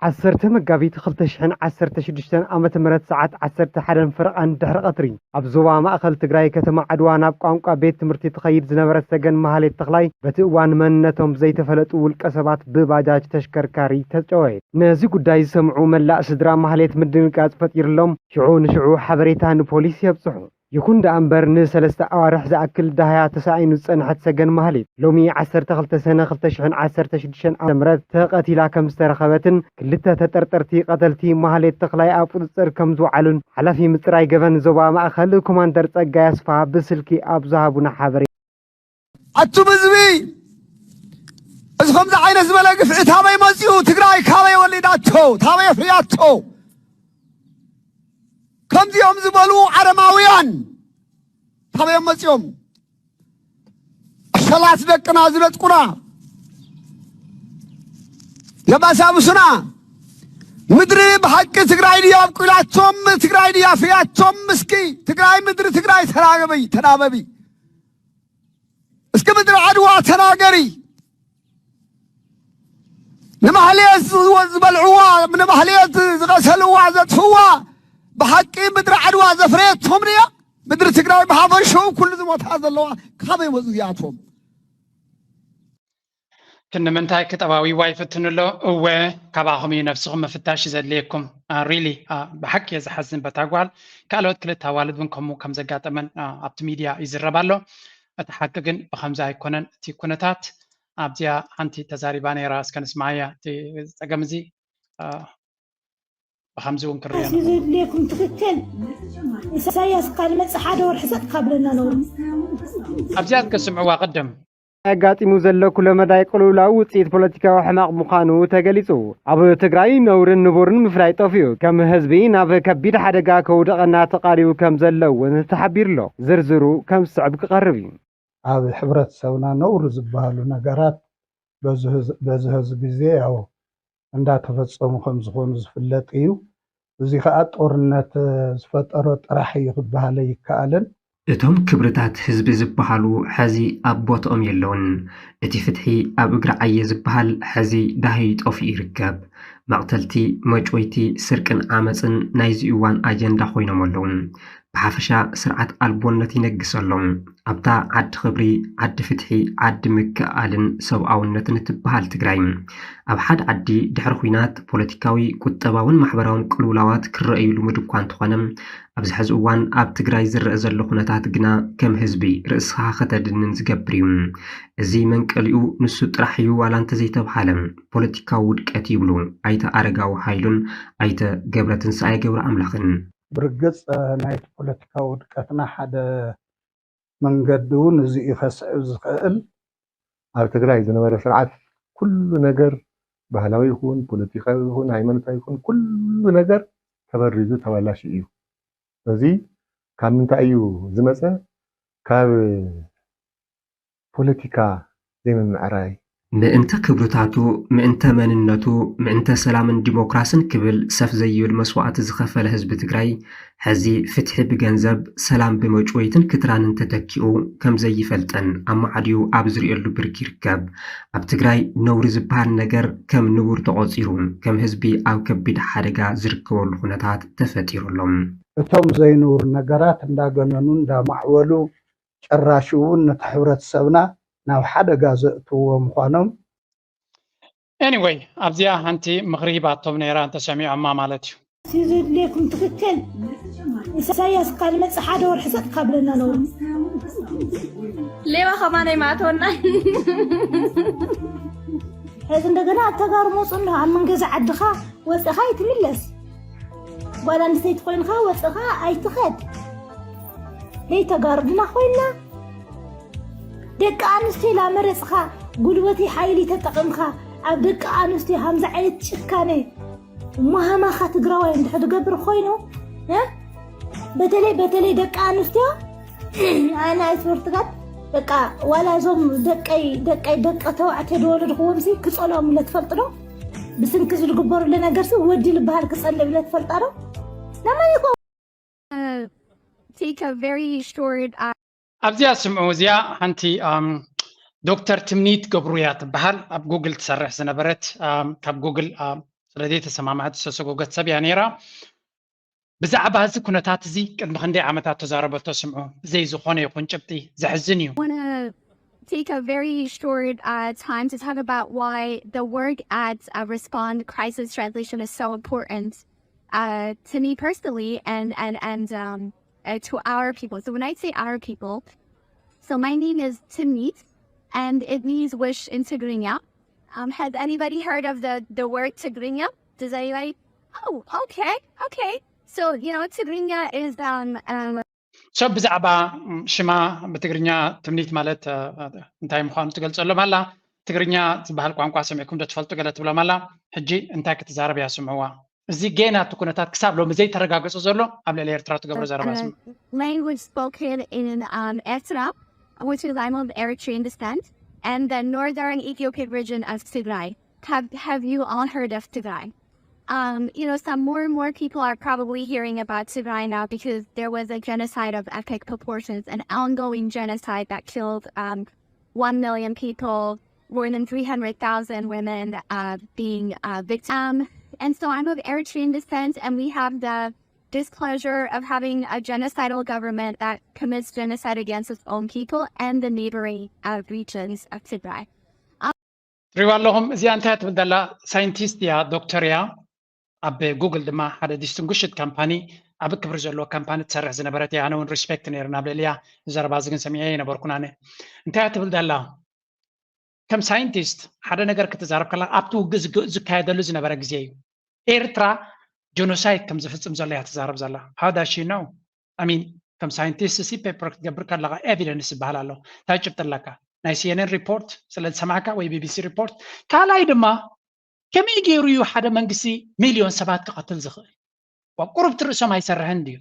ዓሰርተ መጋቢት ክልተ ሽሕን ዓሰርተ ሽዱሽተን ዓመተ ምህረት ሰዓት ዓሰርተ ሓደን ፈረቓን ድሕሪ ቀትሪ ኣብ ዞባ ማእኸል ትግራይ ከተማ ዓድዋ ናብ ቋንቋ ቤት ትምህርቲ ትኸይድ ዝነበረት ሰገን ማህሌት ተኽላይ በቲ እዋን መንነቶም ዘይተፈለጡ ውልቀ ሰባት ብባጃጅ ተሽከርካሪ ተጨወየት። ነዚ ጉዳይ ዝሰምዑ መላእ ስድራ ማህሌት ምድንጋፅ ፈጢርሎም ሽዑ ንሽዑ ሓበሬታ ንፖሊስ የብፅሑ። ይኹን ደኣ እምበር ንሰለስተ ኣዋርሕ ዝኣክል ደሃያ ተሳኢኑ ዝጸንሐት ሰገን ማህሌት ሎሚ ዓሰርተ ክልተ ሰነ ክልተ ሽሕን ዓሰርተ ሽዱሽተን ዓመተ ምህረት ተቐቲላ ከም ዝተረኸበትን ክልተ ተጠርጠርቲ ቀተልቲ ማህሌት ተኽላይ ኣብ ቁጽጽር ከም ዝወዓሉን ሓላፊ ምጽራይ ገበን ዞባ ማእከል ኮማንደር ጸጋይ ኣስፍሃ ብስልኪ ኣብ ዝሃቡና ሓበሬታ ኣቱም ህዝቢ እዚ ከምዚ ዓይነት ዝበለ ግፍዒ ታበይ መፂኡ? ትግራይ ካበይ ወሊዳቶ? ታበይ ኣፍርያቶ? ከምዚኦም ዝበሉ ዓረማውያን ካበዮም መፂኦም? ዕሸላት ደቅና ዝነጥቁና የባሳብሱና። ምድሪ ብሓቂ ትግራይ ድያ ኣብቁላቶም? ትግራይ ድያ ኣፍርያቶም? እስኪ ትግራይ ምድሪ ትግራይ ተናበቢ፣ ተናበቢ። እስኪ ምድሪ ዓድዋ ተናገሪ። ንማህሌት ዝበልዕዋ፣ ንማህሌት ዝቐሰልዋ፣ ዘጥፍዋ ብሓቂ ምድሪ ዓድዋ ዘፍረየቶም ድያ? ምድሪ ትግራይ ብሓፈሽኡ ኩሉ ዝሞታ ዘለዋ ካበይ መፁ እዚኣቶም? ክንምንታይ ክጠባዊዋ ይፍትኑ ኣሎ? እወ ካባኹም እዩ ነብስኹም ምፍታሽ እዩ ዘድልየኩም። ሪሊ ብሓቂ እየ ዝሓዝን በታ ጓል። ካልኦት ክልተ ኣዋልድ እውን ከምኡ ከም ዘጋጠመን ኣብቲ ሚድያ ይዝረብ ኣሎ። እቲ ሓቂ ግን ብኸምዚ ኣይኮነን እቲ ኩነታት። ኣብዚኣ ሓንቲ ተዛሪባ ነይራ፣ እስከ ንስምዓያ እቲ ፀገም እዚ። ከምዚ እውን ክርዮ ኣስዩ ዘድልየኩም ትክክል። ኢሳያስ ካብ መጽ ሓደ ወርሒ ሰጥ ካብለና ነውሩ። ኣብዚኣ ክትስምዕዋ ቅድም ኣጋጢሙ ዘሎ ኩለመዳይ ቅልውላው ውፅኢት ፖለቲካዊ ሕማቕ ምዃኑ ተገሊፁ። ኣብ ትግራይ ነውርን ንቡርን ምፍላይ ጠፊኡ ከም ህዝቢ ናብ ከቢድ ሓደጋ ከውደቐና ተቓሪቡ ከም ዘሎ እውን ተሓቢሩሎ። ዝርዝሩ ከም ዝስዕብ ክቐርብ እዩ። ኣብ ሕብረተሰብና ነውሪ ዝበሃሉ ነገራት በዚ ህዝ- በዚ ህዚ ግዜ ያው እንዳተፈጸሙ ከም ዝኾኑ ዝፍለጥ እዩ። እዚ ከዓ ጦርነት ዝፈጠሮ ጥራሕ እዩ ክበሃል ኣይከኣልን። እቶም ክብርታት ህዝቢ ዝበሃሉ ሐዚ ኣብ ቦትኦም የለውን። እቲ ፍትሒ ኣብ እግሪ ዓየ ዝበሃል ሐዚ ዳህዩ ጠፊኡ ይርከብ። መቕተልቲ፣ መጭወይቲ፣ ስርቅን ዓመፅን ናይዚ እዋን ኣጀንዳ ኮይኖም ኣለዉ። ብሓፈሻ ስርዓት ኣልቦነት ይነግስ ኣሎ። ኣብታ ዓዲ ክብሪ፣ ዓዲ ፍትሒ፣ ዓዲ ምክእኣልን ሰብኣውነትን እትበሃል ትግራይ ኣብ ሓደ ዓዲ ድሕሪ ኹናት ፖለቲካዊ፣ ቁጠባውን ማሕበራውን ቅልውላዋት ክረኣዩ ልሙድ እኳ እንተኾነ ኣብዚ ሕዚ እዋን ኣብ ትግራይ ዝረአ ዘሎ ኩነታት ግና ከም ህዝቢ ርእስኻ ከተድንን ዝገብር እዩ። እዚ መንቀሊኡ ንሱ ጥራሕ እዩ ዋላ እንተዘይተብሃለ ፖለቲካዊ ውድቀት ይብሉ ኣይተ ኣረጋዊ ሃይሉን ኣይተ ገብረትንሳኤ ገብረኣምላኽን። ብርግፅ ናይቲ ፖለቲካዊ ውድቀትና ሓደ መንገዲ እውን እዚ እዩ ከስዕብ ዝኽእል። ኣብ ትግራይ ዝነበረ ስርዓት ኩሉ ነገር ባህላዊ ይኹን ፖለቲካዊ ይኹን ሃይማኖታዊ ይኹን ኩሉ ነገር ተበሪዙ ተበላሽዩ እዩ። እዚ ካብ ምንታይ እዩ ዝመፀ? ካብ ፖለቲካ ዘይምምዕራይ። ምእንተ ክብርታቱ፣ ምእንተ መንነቱ፣ ምእንተ ሰላምን ዲሞክራስን ክብል ሰፍ ዘይብል መስዋእቲ ዝኸፈለ ህዝቢ ትግራይ ሕዚ ፍትሒ ብገንዘብ፣ ሰላም ብመጭወይትን ክትራንን ተተኪኡ ከም ዘይፈልጠን ኣማዕድዩ ኣብ ዝርእየሉ ብርኪ ይርከብ። ኣብ ትግራይ ነውሪ ዝበሃል ነገር ከም ንቡር ተቖፂሩ ከም ህዝቢ ኣብ ከቢድ ሓደጋ ዝርከበሉ ኩነታት ተፈጢሩ ኣሎ። እቶም ዘይንቡር ነገራት እንዳገነኑ እንዳማዕበሉ ጭራሽ እውን ነቲ ሕብረተሰብና ናብ ሓደጋ ዘእትውዎ ምዃኖም Anyway ኣብዚኣ ሓንቲ ምኽሪ ሂባቶም ነይራ እንተሰሚዖማ ማለት እዩ። ኣስዩ ዘድልየኩም ትክክል። ኢሳያስ ካብ መጽ ሓደ ወርሒ ሰጥ ካብለና ነውሩ። ሌባ ከማን ኣይማእተወና። ሕዚ እንደገና ኣብ ተጋሩ መፁ እንዶ ኣብ መንገዛ ዓድኻ ወፅኻ ይትምለስ። ጓል ኣንስተይቲ ኮይንካ ወፅኻ ኣይትኸድ። ደይ ተጋሩ ድና ኮይና ደቂ ኣንስትዮ ላመረፅኻ ጉልበቲ ሓይሊ ተጠቕምካ ኣብ ደቂ ኣንስትዮ ሃምዚ ዓይነት ጭካነ ማህማኻ ትግራዋይ እንድሕር ዝገብር ኮይኑ እ? በተለይ በተለይ ደቂ ኣንስትዮ ኣነ ኣይትወርትጋት በቃ ዋላ እዞም ደቀይ ደቀይ ደቂ ተባዕትዮ ዝወለድክዎም ሲ ክፀልኦም ኢለ ትፈልጥ ዶ? ብስንኪ ዝግበሩለ ነገር ሲ ወዲ ዝበሃል ክፀልእ ኢለ ትፈልጣ ዶ? ነመን ይኮ Uh, take a very short uh, ኣብዚኣ ስምዑ እዚኣ ሓንቲ ኣም፣ ዶክተር ትምኒት ገብሩ እያ ትበሃል ኣብ ጉግል ትሰርሕ ዝነበረት ኣም፣ ካብ ጉግል ኣም፣ ስለ ዘይተሰማምዐት ዝተሰጎገት ሰብ እያ ነይራ። ብዛዕባ እዚ ኩነታት እዚ ቅድሚ ክንደይ ዓመታት ተዛረበቶ ስምዑ። ብዘይ ዝኾነ ይኹን ጭብጢ ዘሕዝን እዩ። want to take a very short uh, time to talk about why the work at uh, Respond Crisis Translation is so important uh, to me personally and and and um, uh, to our people. So when I say our people, so my name is Timnit, and it means wish in Tigrinya. Um, has anybody heard of the the word Tigrinya? Does anybody? Oh, okay, okay. So you know, Tigrinya is um, um So ብዛዕባ ሽማ ብትግርኛ ትምኒት ማለት እንታይ ምዃኑ ትገልፀሎም ኣላ። ትግርኛ ዝበሃል ቋንቋ ሰሚዕኩም ዶ ትፈልጡ? ገለ ትብሎም ኣላ። ሕጂ እንታይ ክትዛረብ እያ ስምዕዋ። እዚ ጌና እቲ ኩነታት ክሳብ ሎሚ ዘይተረጋገፀ ዘሎ ኣብ ልዕሊ ኤርትራ ትገብሮ ዘረባ ስምዑ። Language spoken in um, Eritrea, which is I'm of Eritrean descent, and the northern Ethiopian region of Tigray. Have, have you all heard of Tigray? Um, you know, some more and more people are probably hearing about Tigray now because there was a genocide of epic proportions, an ongoing genocide that killed um, one million people, more than three hundred thousand women uh, being uh, victims. And so I'm of Eritrean descent, and we have the displeasure of having a genocidal government that commits genocide against its own people and the neighboring uh, regions of Tigray. ትሪዋ ኣለኹም። እዚኣ እንታይ ትብል ዘላ? ሳይንቲስት እያ፣ ዶክተር እያ። ኣብ ጉግል ድማ ሓደ ዲስቲንጉሽድ ካምፓኒ፣ ኣብ ክብሪ ዘለዎ ካምፓኒ ትሰርሕ ዝነበረት እያ። ኣነ እውን ሪስፔክት ነይሩ ናብ ልዕሊያ። ዘረባ እዚ ግን ሰሚዐ ኣይነበርኩን ኣነ። እንታይ እያ ትብል ዘላ? ከም ሳይንቲስት ሓደ ነገር ክትዛረብ ከላ ኣብቲ ውግእ ዝግ- ዝካየደሉ ዝነበረ ግዜ እዩ። ኤርትራ ጀኖሳይድ ከም ዝፍፅም ዘሎ እያ ትዛረብ ዘላ። How does she know? I mean፣ ከም ሳይንቲስት ሲ ፔፐር ክትገብር ከለካ ኤቪደንስ ዝበሃል ኣሎ። እንታይ ጭብጢ ኣለካ? ናይ ሲ ኤን ኤን ሪፖርት ስለ ዝሰማዕካ ወይ ቢ ቢ ሲ ሪፖርት? ካልኣይ ድማ ከመይ ገይሩ እዩ ሓደ መንግስቲ ሚልዮን ሰባት ክቐትል ዝኽእል? ቁሩብ ትርእሶም ኣይሰርሕን ድዩ?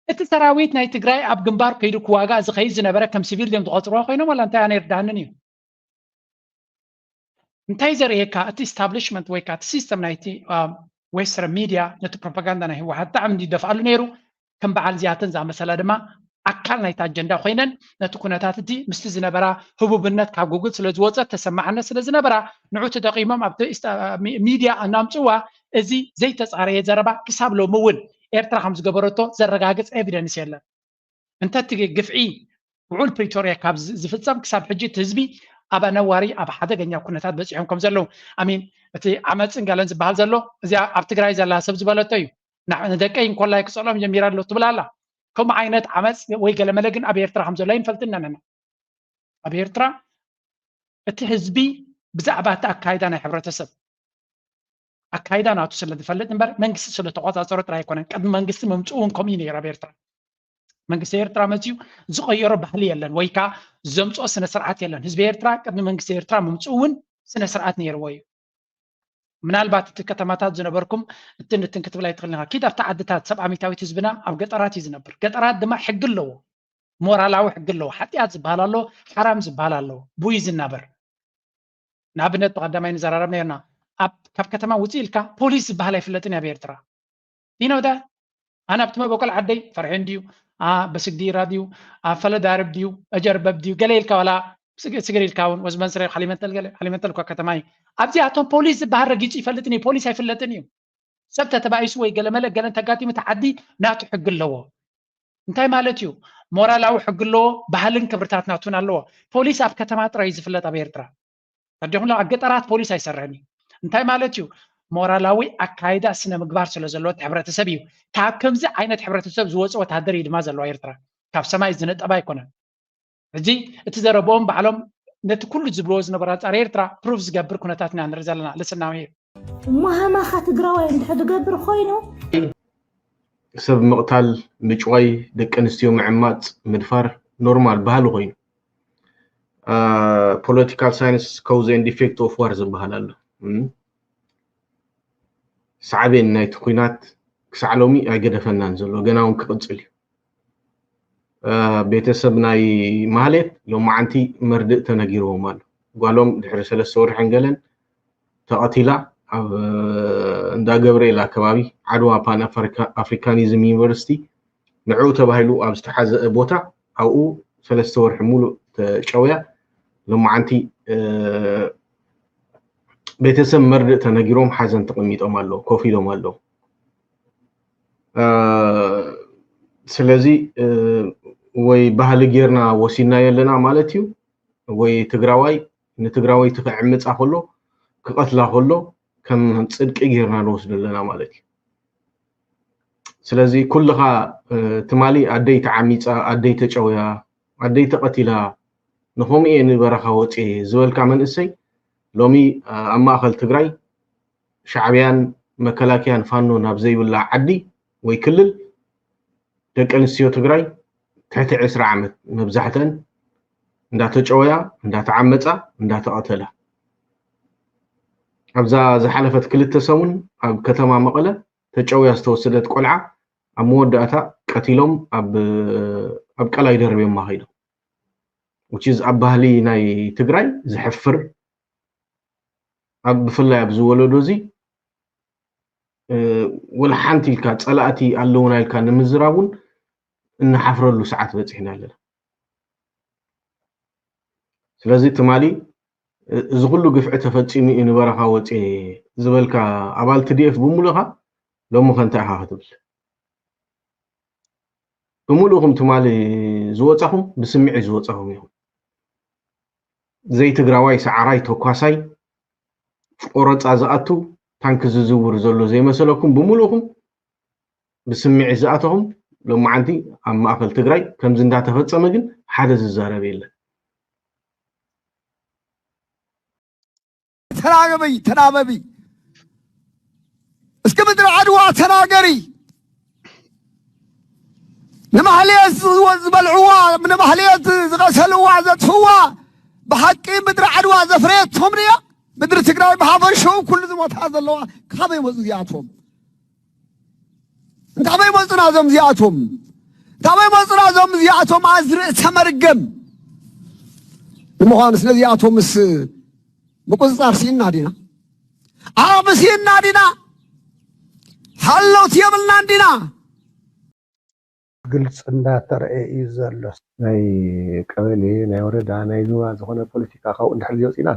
እቲ ሰራዊት ናይ ትግራይ ኣብ ግንባር ከይዱ ክዋጋእ ዝኸይድ ዝነበረ ከም ሲቪል ድዮም ዝቆፅርዎ ኮይኖም ዋላ እንታይ ኣነ ይርዳሃንን እዩ? እንታይ ዘርእየካ እቲ ኢስታብሊሽመንት ወይ ከዓ እቲ ሲስተም ናይቲ ዌስተርን ሚድያ ነቲ ፕሮፓጋንዳ ናይ ህወሓት ብጣዕሚ እንዲደፍኣሉ ነይሩ። ከም በዓል እዚኣተን ዝኣመሰላ ድማ ኣካል ናይቲ ኣጀንዳ ኮይነን ነቲ ኩነታት እቲ ምስቲ ዝነበራ ህቡብነት ካብ ጉግል ስለ ዝወፀት ተሰማዕነት ስለ ዝነበራ ንዑ ተጠቂሞም ኣብቲ ሚድያ እናምፅዋ እዚ ዘይተፃረየ ዘረባ ክሳብ ሎሚ እውን ኤርትራ ከም ዝገበረቶ ዘረጋግፅ ኤቪደንስ የለን። እንተ እቲ ግፍዒ ውዑል ፕሪቶርያ ካብ ዝፍፀም ክሳብ ሕጂ እቲ ህዝቢ ኣብ ኣነዋሪ ኣብ ሓደገኛ ኩነታት በፂሖም ከም ዘለዉ ኣሚን እቲ ዓመፅን ገለን ዝበሃል ዘሎ እዚኣ ኣብ ትግራይ ዘላ ሰብ ዝበለቶ እዩ። ንደቀይ እንኮላይ ክፀሎም ጀሚራ ኣሎ ትብል ኣላ። ከምኡ ዓይነት ዓመፅ ወይ ገለመለ ግን ኣብ ኤርትራ ከም ዘሎ ኣይንፈልጥን ኣለና። ኣብ ኤርትራ እቲ ህዝቢ ብዛዕባ እቲ ኣካይዳ ናይ ሕብረተሰብ ኣካይዳ ናቱ ስለ ዝፈልጥ እምበር መንግስቲ ስለ ተቆፃፀሮ ጥራይ ኣይኮነን። ቅድሚ መንግስቲ ምምፅኡ እውን ከምኡ እዩ ነይሩ ኣብ ኤርትራ። መንግስቲ ኤርትራ መፅዩ ዝቐየሮ ባህሊ የለን ወይ ከዓ ዘምፅኦ ስነ ስርዓት የለን። ህዝቢ ኤርትራ ቅድሚ መንግስቲ ኤርትራ ምምፅኡ እውን ስነ ስርዓት ነይርዎ እዩ። ምናልባት እቲ ከተማታት ዝነበርኩም እትን እትን ክትብል ኣይትኽእልን ኢኻ። ኪድ ኣብቲ ዓድታት ሰብ ኣሚታዊት ህዝብና ኣብ ገጠራት እዩ ዝነብር። ገጠራት ድማ ሕጊ ኣለዎ፣ ሞራላዊ ሕጊ ኣለዎ። ሓጢኣት ዝበሃል ኣሎ፣ ሓራም ዝበሃል ኣለዎ፣ ብኡ እዩ ዝናበር። ንኣብነት ብቐዳማይ ንዘራረብ ነርና ኣብ ካብ ከተማ ውፅእ ኢልካ ፖሊስ ዝበሃል ኣይፍለጥን ኣብ ኤርትራ። ይነውዳ ኣነ ኣብቲ መበቆል ዓደይ ፈርሒ እንድዩ በስግዲራ ድዩ ፈለዳርብ ድዩ እጀርበብ ድዩ ገለ ኢልካ ዋላ ስግር ኢልካ እውን ወዝመንስረ ሓሊመንተል ገለ ሓሊመንተል እኳ ከተማ እዩ። ኣብዚኣቶም ፖሊስ ዝበሃል ረጊፁ ይፈልጥን እዩ፣ ፖሊስ ኣይፍለጥን እዩ። ሰብ ተተባኢሱ ወይ ገለመለ ገለን ተጋጢሙ እቲ ዓዲ ናቱ ሕጊ ኣለዎ። እንታይ ማለት እዩ? ሞራላዊ ሕጊ ኣለዎ፣ ባህልን ክብርታት ናቱን ኣለዎ። ፖሊስ ኣብ ከተማ ጥራይ እዩ ዝፍለጥ ኣብ ኤርትራ። ተረዲኹም? ኣብ ገጠራት ፖሊስ ኣይሰርሕን እዩ። እንታይ ማለት እዩ? ሞራላዊ ኣካይዳ ስነ ምግባር ስለ ዘለዎ እቲ ሕብረተሰብ እዩ። ካብ ከምዚ ዓይነት ሕብረተሰብ ዝወፀ ወታደር እዩ ድማ ዘለዎ ኤርትራ። ካብ ሰማይ ዝነጠበ ኣይኮነን። ሕጂ እቲ ዘረብኦም ባዕሎም ነቲ ኩሉ ዝብልዎ ዝነበሩ ኣንፃር ኤርትራ ፕሩፍ ዝገብር ኩነታት ኢና ንርኢ ዘለና። ልስናዊ ማሃማኻ ትግራዋይ እንድሕር ዝገብር ኮይኑ ሰብ ምቕታል፣ ምጭዋይ፣ ደቂ ኣንስትዮ ምዕማፅ፣ ምድፋር ኖርማል ባህሊ ኮይኑ political science cause and effect of war ዝበሃል ኣሎ። ሳዕቤን ናይቲ ኲናት ክሳዕ ሎሚ ኣይገደፈናን ዘሎ፣ ገና እውን ክቕፅል እዩ። ቤተሰብ ናይ ማህሌት ሎማዓንቲ መርድእ ተነጊርዎም ኣሎ። ጓሎም ድሕሪ ሰለስተ ወርሕን ገለን ተቐቲላ ኣብ እንዳ ገብርኤል ኣከባቢ ዓድዋ ፓን ኣፍሪካኒዝም ዩኒቨርሲቲ ንዕኡ ተባሂሉ ኣብ ዝተሓዘ ቦታ ኣብኡ ሰለስተ ወርሒ ሙሉእ ተጨውያ ሎማዓንቲ ቤተሰብ መርድእ ተነጊሮም ሓዘን ተቐሚጦም ኣለዉ፣ ኮፍ ኢሎም ኣለዉ። ስለዚ ወይ ባህሊ ጌርና ወሲድናዮ ኣለና ማለት እዩ፣ ወይ ትግራዋይ ንትግራወይቲ ክዕምፃ ከሎ ክቐትላ ከሎ ከም ፅድቂ ጌርና ንወስዶ ኣለና ማለት እዩ። ስለዚ ኩልኻ ትማሊ ኣደይ ተዓሚፃ፣ ኣደይ ተጨውያ፣ ኣደይ ተቐቲላ፣ ንኸምኡ እየ ንበረኻ ወፅየ ዝበልካ መንእሰይ ሎሚ ኣብ ማእኸል ትግራይ ሻዕብያን መከላከያን ፋኖ ናብ ዘይብላ ዓዲ ወይ ክልል ደቂ ኣንስትዮ ትግራይ ትሕቲ ዕስራ ዓመት መብዛሕተን እንዳተጨወያ፣ እንዳተዓመፃ፣ እንዳተቐተላ ኣብዛ ዝሓለፈት ክልተ ሰሙን ኣብ ከተማ መቐለ ተጨውያ ዝተወሰደት ቆልዓ ኣብ መወዳእታ ቀቲሎም ኣብ ኣብ ቀላይ ደርብዮማ ከይዶም። Which is ኣብ ባህሊ ናይ ትግራይ ዘሕፍር ኣብ ብፍላይ ኣብዚ ወለዶ እዚ ወላ ሓንቲ ኢልካ ፀላእቲ ኣለውና ኢልካ ንምዝራብ እውን እንሓፍረሉ ሰዓት በፂሕና ኣለና። ስለዚ ትማሊ እዚ ኩሉ ግፍዒ ተፈፂሙ እዩ ንበረኻ ወፅየ ዝበልካ ኣባል ቲ ዲ ኤፍ ብምሉእኻ ሎሚ ከ እንታይ ኢኻ ክትብል? ብምሉእኹም ትማሊ ዝወፃኹም ብስምዒት ዝወፃኹም ኢኹም። ዘይትግራዋይ ሰዓራይ ተኳሳይ ቆረፃ ዝኣቱ ታንኪ ዝዝውር ዘሎ ዘይመሰለኩም ብምሉእኹም ብስምዒት ዝኣተኹም ሎማዓንቲ ኣብ ማእኸል ትግራይ ከምዚ እንዳተፈፀመ ግን ሓደ ዝዛረብ የለን። ተናበቢ ተናበቢ ዓድዋ ተናገሪ። ንማህሌት ዝበልዕዋ፣ ንማህሌት ዝቐሰልዋ፣ ዘጥፍዋ፣ ብሓቂ ምድሪ ዓድዋ ዘፍረየቶም ድያ? ምድሪ ትግራይ ብሓፈሽኡ ኩሉ ዝሞታ ዘለዋ ካበይ መፁ እዚኣቶም? እንታበይ መፁና እዞም እዚኣቶም? እንታበይ መፁና እዞም እዚኣቶም? ኣዝርእተ መርገም ንምዃኑ ስለዚኣቶምስ ምቁፅፃር ስኢና ዲና? ዓቕሚ ስኢና ዲና? ሓለውቲ የብልናን ዲና? ግልፂ እንዳተረኤ እዩ ዘሎ። ናይ ቀበሌ ናይ ወረዳ ናይ ዞባ ዝኾነ ፖለቲካ ካብኡ እንድሕር ዘይወፂና፣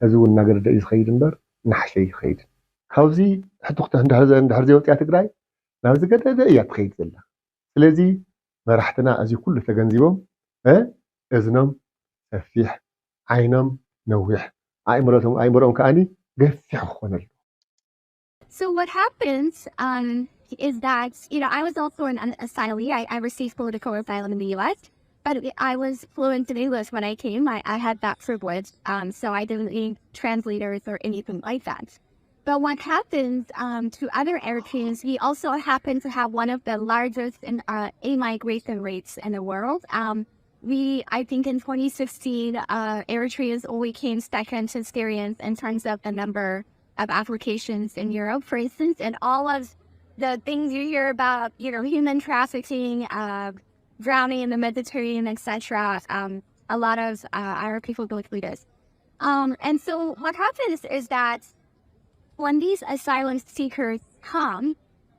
ህዝቢ እውን እናገደደ እዩ ዝኸይድ እምበር እናሓሸ እዩ ይኸይድ። ካብዚ ሕቶ ክተ- እንድሕር ዘ- እንድሕር ዘይወፅያ ትግራይ ናብ ዝገደደ እያ ትኸይድ ዘላ። ስለዚ መራሕትና እዚ ኩሉ ተገንዚቦም እ እዝኖም ሰፊሕ ዓይኖም ነዊሕ ኣእምሮቶም ኣእምሮኦም ከዓኒ ገፊሕ ክኾነሉ So what happens um, is that you know I was also an asylee. I, I received political asylum in the U S, but I was fluent in English when I came. I, I had that privilege, um, so I didn't need translators or anything like that. But what happens um, to other Eritreans? We also happen to have one of the largest in, uh, immigration rates in the world. Um, we, I think, in twenty sixteen, uh, Eritreans only came second to Syrians in terms of the number of applications in Europe, for instance, and all of the things you hear about, you know, human trafficking, uh, drowning in the Mediterranean, et cetera. Um, a lot of uh, our people go through this. Um, and so what happens is that when these asylum seekers come,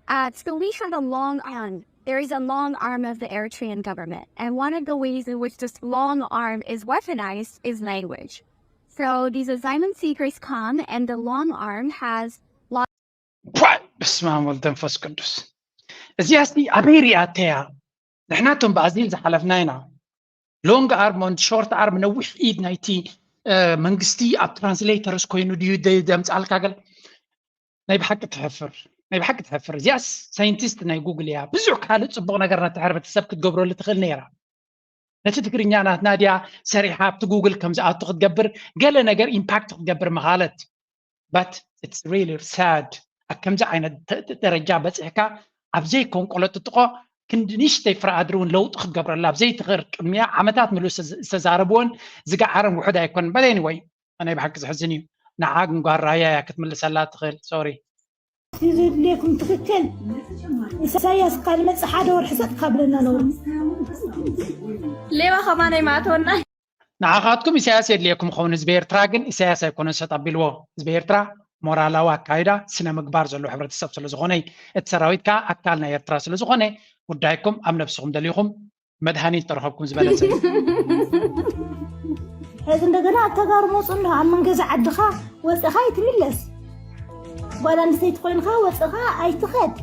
uh, so we have a long arm. There is a long arm of the Eritrean government. And one of the ways in which this long arm is weaponized is language. So these asylum seekers come, and the long arm has ኳይ በስመ ኣብ ወልድ መንፈስ ቅዱስ። እዚኣስ ኣበይ ሪኣተያ? ንሕና እቶም ብኣዚል ዝሓለፍና ኢና። ሎንግ ኣርም ን ሾርት ኣርም፣ ነዊሕ ኢድ ናይቲ መንግስቲ ኣብ ትራንስሌተርስ ኮይኑ ድዩ ዘምፅኣልካ ገለ? ናይ ብሓቂ ትሕፍር፣ ናይ ብሓቂ ትሕፍር። እዚኣስ ሳይንቲስት ናይ ጉግል እያ። ብዙሕ ካልእ ፅቡቕ ነገር ነቲ ሕብረተሰብ ክትገብረሉ ትኽእል ነይራ። ነቲ ትግርኛ ናትና ድያ ሰሪሓ ኣብቲ ጉግል ከም ዝኣቱ ክትገብር፣ ገለ ነገር ኢምፓክት ክትገብር ምኻለት። But it's really sad። ኣብ ከምዚ ዓይነት ደረጃ በፂሕካ ኣብ ዘይኮን ቆለጥጥቆ ክንዲ ንእሽተይ ፍረ ኣድሪ እውን ለውጢ ክትገብረላ ኣብ ዘይትኽእል ቅድሚያ ዓመታት ምሉእ ዝተዛረብዎን ዝገዓረን ውሑድ ኣይኮነን። But anyway ናይ ብሓቂ ዘሕዝን እዩ። ንዓ ግን ጓል ራያ እያ ክትምልሰላ ትኽእል። ሶሪ። ዘድልየኩም ትክክል ኢሳያስ እካ ንመፅእ ሓደ ወርሒ ሰጥ ካብለና ነውሪ ሌባ ከማን ኣይማእተወና። ንዓኻትኩም ኢሳያስ የድልየኩም ኸውን። ህዝቢ ኤርትራ ግን ኢሳያስ ኣይኮነን ሰጥ ኣቢልዎ። ህዝቢ ኤርትራ ሞራላዊ ኣካይዳ ስነ ምግባር ዘለዎ ሕብረተሰብ ስለዝኾነ እቲ ሰራዊት ከዓ ኣካል ናይ ኤርትራ ስለዝኾነ ጉዳይኩም ኣብ ነብስኹም ደሊኹም መድሃኒት ተረኸብኩም ዝበለጸ እዩ። ሕዚ እንደገና ኣብ ተጋሩ መፁ እንዶ ኣብ መንገዚ ዓድኻ ወፅኻ ኣይትምለስ። ጓል ኣንስተይቲ ኮይንካ ወፅኻ ኣይትኸድ።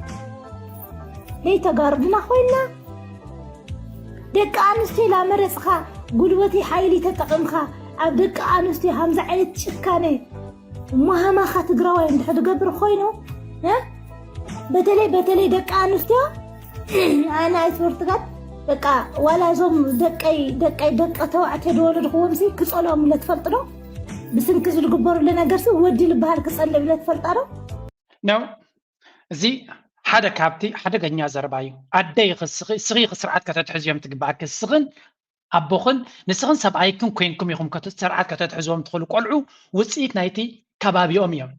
ደይ ተጋሩ ድና ኮይንና ደቂ ኣንስትዮ ላመረፅኻ ጉልበቲ ሓይሊ ተጠቕምካ ኣብ ደቂ ኣንስትዮ ሃምዚ ዓይነት ጭካነ ማህማኻ ትግራዋይ እንድሕር ዝገብር ኮይኑ እ? በተለይ በተለይ ደቂ ኣንስትዮ ኣነ ኣይትወርትጋት በቃ ዋላ እዞም ደቀይ ደቀይ ደቂ ተባዕትዮ ዝወለድክዎም ሲ ክፀልኦም ኢለ ትፈልጥ ዶ? ብስንኪ ዝግበሩለ ነገር ሲ ወዲ ዝበሃል ክፀልእ ኢለ ትፈልጣ ዶ? ነው እዚ ሓደ ካብቲ ሓደገኛ ዘረባ እዩ። ኣደይ ስኺ ስርዓት ከተትሕዝዮም ትግባኣኪ ስኽን ኣቦኽን ንስኽን ሰብኣይክን ኮይንኩም ኢኹም ስርዓት ከተትሕዝዎም ትኽእሉ። ቆልዑ ውፅኢት ናይቲ ከባቢኦም እዮም።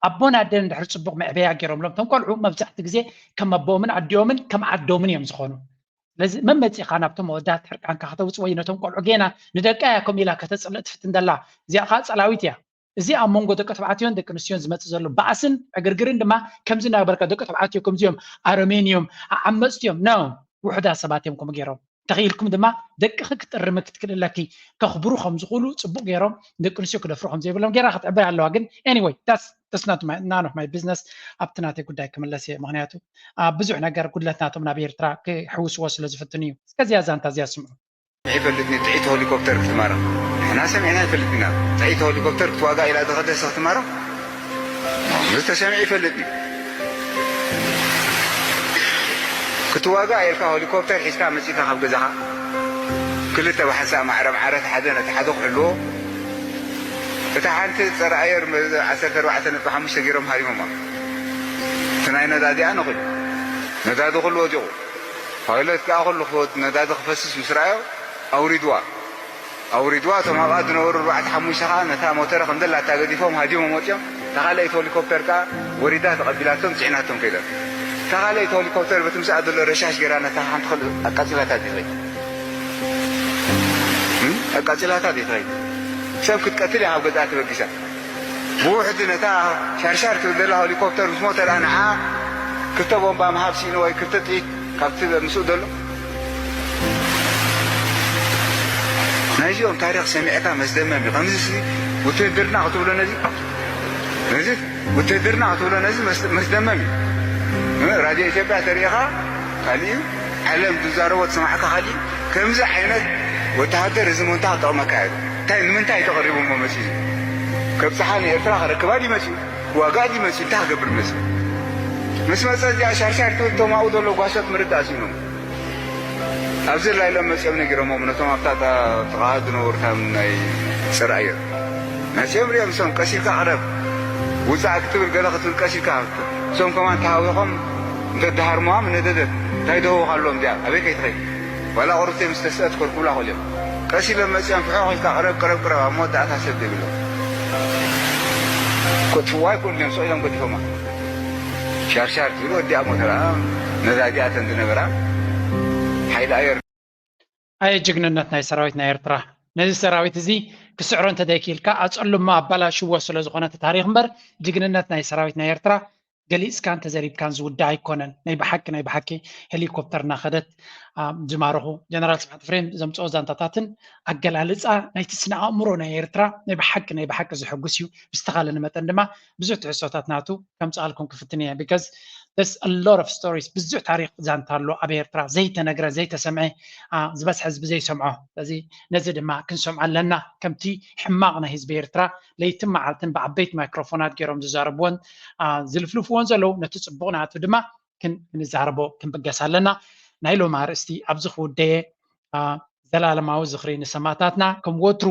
ኣቦን ኣደን እንድሕር ፅቡቕ መዕበያ ገይሮምሎም እቶም ቆልዑ መብዛሕቲ ግዜ ከም ኣቦኦምን ኣዲኦምን ከም ዓዶምን እዮም ዝኾኑ። ስለዚ መን መፂኻ ናብቶም ኣወዳት ሕርቃንካ ከተውፅእ ወይ ነቶም ቆልዑ ጌና ንደቃ እያ ከምኡ ኢላ ከተፅልእ ትፍትን ዘላ። እዚኣ ከዓ ፀላዊት እያ። እዚ ኣብ መንጎ ደቂ ተባዕትዮን ደቂ ኣንስትዮን ዝመፅእ ዘሎ ባእስን ዕግርግርን ድማ ከምዚ እናበልካ ደቂ ተባዕትዮ ከምዚኦም ኣረሜን እዮም ዓመፅቲ እዮም ኖ ውሑዳት ሰባት እዮም ከምኡ ገይሮም። እንተኽኢልኩም ድማ ደቅኺ ክትእርሚ ክትክእል ኣለኪ። ከኽብሩ ከም ዝኽእሉ ፅቡቕ ገይሮም ንደቂ ኣንስትዮ ክደፍሩ ከም ዘይብሎም ገይራ ክትዕብር ኣለዋ። ግን anyway that's that's not my none of my business ኣብቲ ናተይ ጉዳይ ክምለስ እየ። ምክንያቱ ኣብ ብዙሕ ነገር ጉድለት ናቶም ናብ ኤርትራ ክሕውስዎ ስለ ዝፍትኑ እዩ። እስከዚያ ዛንታ እዚኣ ስምዑ። ይፈልጥኒ ጥዒት ሆሊኮፕተር ክትማረኽ ንሕና ሰሚዕና ይፈልጥና ጥዒት ሆሊኮፕተር ክትዋጋ ኢላ ዝኸደሰ ክትማረኽ እዚ ተሰሚዑ ይፈልጥኒ ክትዋጋ ኢልካ ሆሊኮፕተር ሒዝካ መፂእካ ካብ ገዛኻ ክልተ ብሓንሳእ ማዕረ ማዕረት ሓደ ነቲ ሓደ ክሕልዎ እታ ሓንቲ ፀረ ኣየር ዓሰርተ ኣርባዕተ ነጥቢ ሓሙሽተ ገይሮም ሃሪሞማ ናይ ነዳዲኣ ነኺሉ፣ ነዳዲ ኩሉ ወዲቑ፣ ፓይለት ከኣ ኩሉ ክወድ ነዳዲ ክፈስስ ምስ ረኣዮ ኣውሪድዋ። ኣውሪድዋ። እቶም ኣብኣ ዝነበሩ ኣርባዕተ ሓሙሽተ ከኣ ነታ ሞተር ከም ዘላታ ገዲፎም ሃዲሞም ወጺኦም። እታ ካልኣይቲ ሄሊኮፕተር ከኣ ወሪዳ ተቐቢላቶም ጽዒናቶም ከይዳ። እታ ካልኣይቲ ሄሊኮፕተር በቲ ምስኣ ዘሎ ረሻሽ ገይራ ነታ ሓንቲ ክል ኣቃጺላታ ዲኺ? እም? ኣቃጺላታ ዲኺ? ሰብ ክትቀትል እያ ካብ ገዝኣ ተበጊሳ። ብውሕዲ ነታ ሻርሻር ትብል ዘላ ሄሊኮፕተር ምስ ሞተራ ንዓ ክልተ ቦምባ ምሃብ ስኢኑ ወይ ክልተ ጥይት ካብቲ ምስኡ ዘሎ። ናይዚኦም ታሪኽ ሰሚዕካ መስደመም እዩ። ከምዚ ሲ ውትህድርና ክትብሎ ነዚ፣ ነዚ ውትህድርና ክትብሎ ነዚ መስ-፣ መስደመም እዩ። እ፣ ራድዮ ኢትዮጵያ ተሪኢኻ ካሊእ እዩ፣ ዓለም ዝዛረቦ ትሰማዕካ ካሊእ እዩ። ከምዚ ዓይነት ወተሃደር እዚ ምንታ ክጠቕመካ እዩ። እንታይ ንምንታይ ተቐሪቡ እሞ መጺኡ? ከብጽሓ ንኤርትራ ክረክባ ድዩ መጺኡ? ክዋጋእ ድዩ መጺኡ? እንታይ ክገብር መጺኡ? ምስ መጸ እዚኣ ሻርሻር ትብል እቶም ኣብኡ ዘለዉ ጓሶት ምርዳእ ስኢኖም። ኣብዚ ላይ ሎም መጺኦም ነጊሮሞም ነቶም ኣብታ ጥቓ ዝነበሩ እታ ናይ ጽር ኣየር። መጺኦም ሪኦም እሶም ቀስ ኢልካ ቅረብ። ውጻእ ክትብል ገለ ክትብል ቀስ ኢልካ። እሶም ከማን ተሃዊኾም እንተ ደሃርሞዋ ምነደደት። እንታይ ደህውኽ ኣለዎም እዚኣ? ኣበይ ከይትኸይድ? ዋላ ቁርብተይ ምስ ተስአት ኮርኩብላ ክእሉ እዮም። ቀስ ኢሎም መጺኦም ፍሖኽ ኢልካ ቅረብ፣ ቅረብ፣ ቅረብ። ኣብ መወዳእታ ሰብ ዘይብሎም። ኮትፍዋ ኣይክእሉን እዮም፣ ስቕ ኢሎም ገዲፎማ። ሻርሻር ትብል ወዲኣ ሞተራ ነዛ እዚኣተን ዝነበራ ሓይሊ ኣየር። ኣየ ጅግንነት ናይ ሰራዊት ናይ ኤርትራ። ነዚ ሰራዊት እዚ ክስዕሮ እንተደይክኢልካ ኣጸልሞ ኣባላሽዎ ስለ ዝኾነ እቲ ታሪኽ እምበር፣ ጅግንነት ናይ ሰራዊት ናይ ኤርትራ ገሊጽካን ተዘሪብካን ዝውዳእ ኣይኮነን። ናይ ብሓቂ፣ ናይ ብሓቂ ሄሊኮፕተር እናኸደት፣ ኣ፣ ዝማረኹ ጀነራል ስብሓት ኤፍሬም ዘምጽኦ ዛንታታትን ኣገላልጻ ናይቲ ስነ ኣእምሮ ናይ ኤርትራ ናይ ብሓቂ፣ ናይ ብሓቂ ዘሐጉስ እዩ። ብዝተኻለኒ መጠን ድማ ብዙሕ ትሕዝቶታት ናቱ ከምጽኣልኩም ክፍትን እየ። Because there's a lot of stories፣ ብዙሕ ታሪኽ ዛንታ ኣሎ ኣብ ኤርትራ ዘይተነግረ፣ ዘይተሰምዐ፣ ኣ፣ ዝበዝሐ ህዝቢ ዘይሰምዖ። ስለዚ ነዚ ድማ ክንሰምዖ ኣለና። ከምቲ ሕማቕ ናይ ህዝቢ ኤርትራ ለይትን መዓልትን ብዓበይቲ ማይክሮፎናት ገይሮም ዝዛረብዎን፣ ኣ፣ ዝልፍልፍዎን ዘለዉ፣ ነቲ ጽቡቕ ናቱ ድማ ክን-፣ ክንዛረቦ ክንብገስ ኣለና። ናይ ሎሚ ኣርእስቲ ኣብዚ ክውደየ፣ ኣ፣ ዘላለማዊ ዝኽሪ ንሰማእታትና። ከም ወትሩ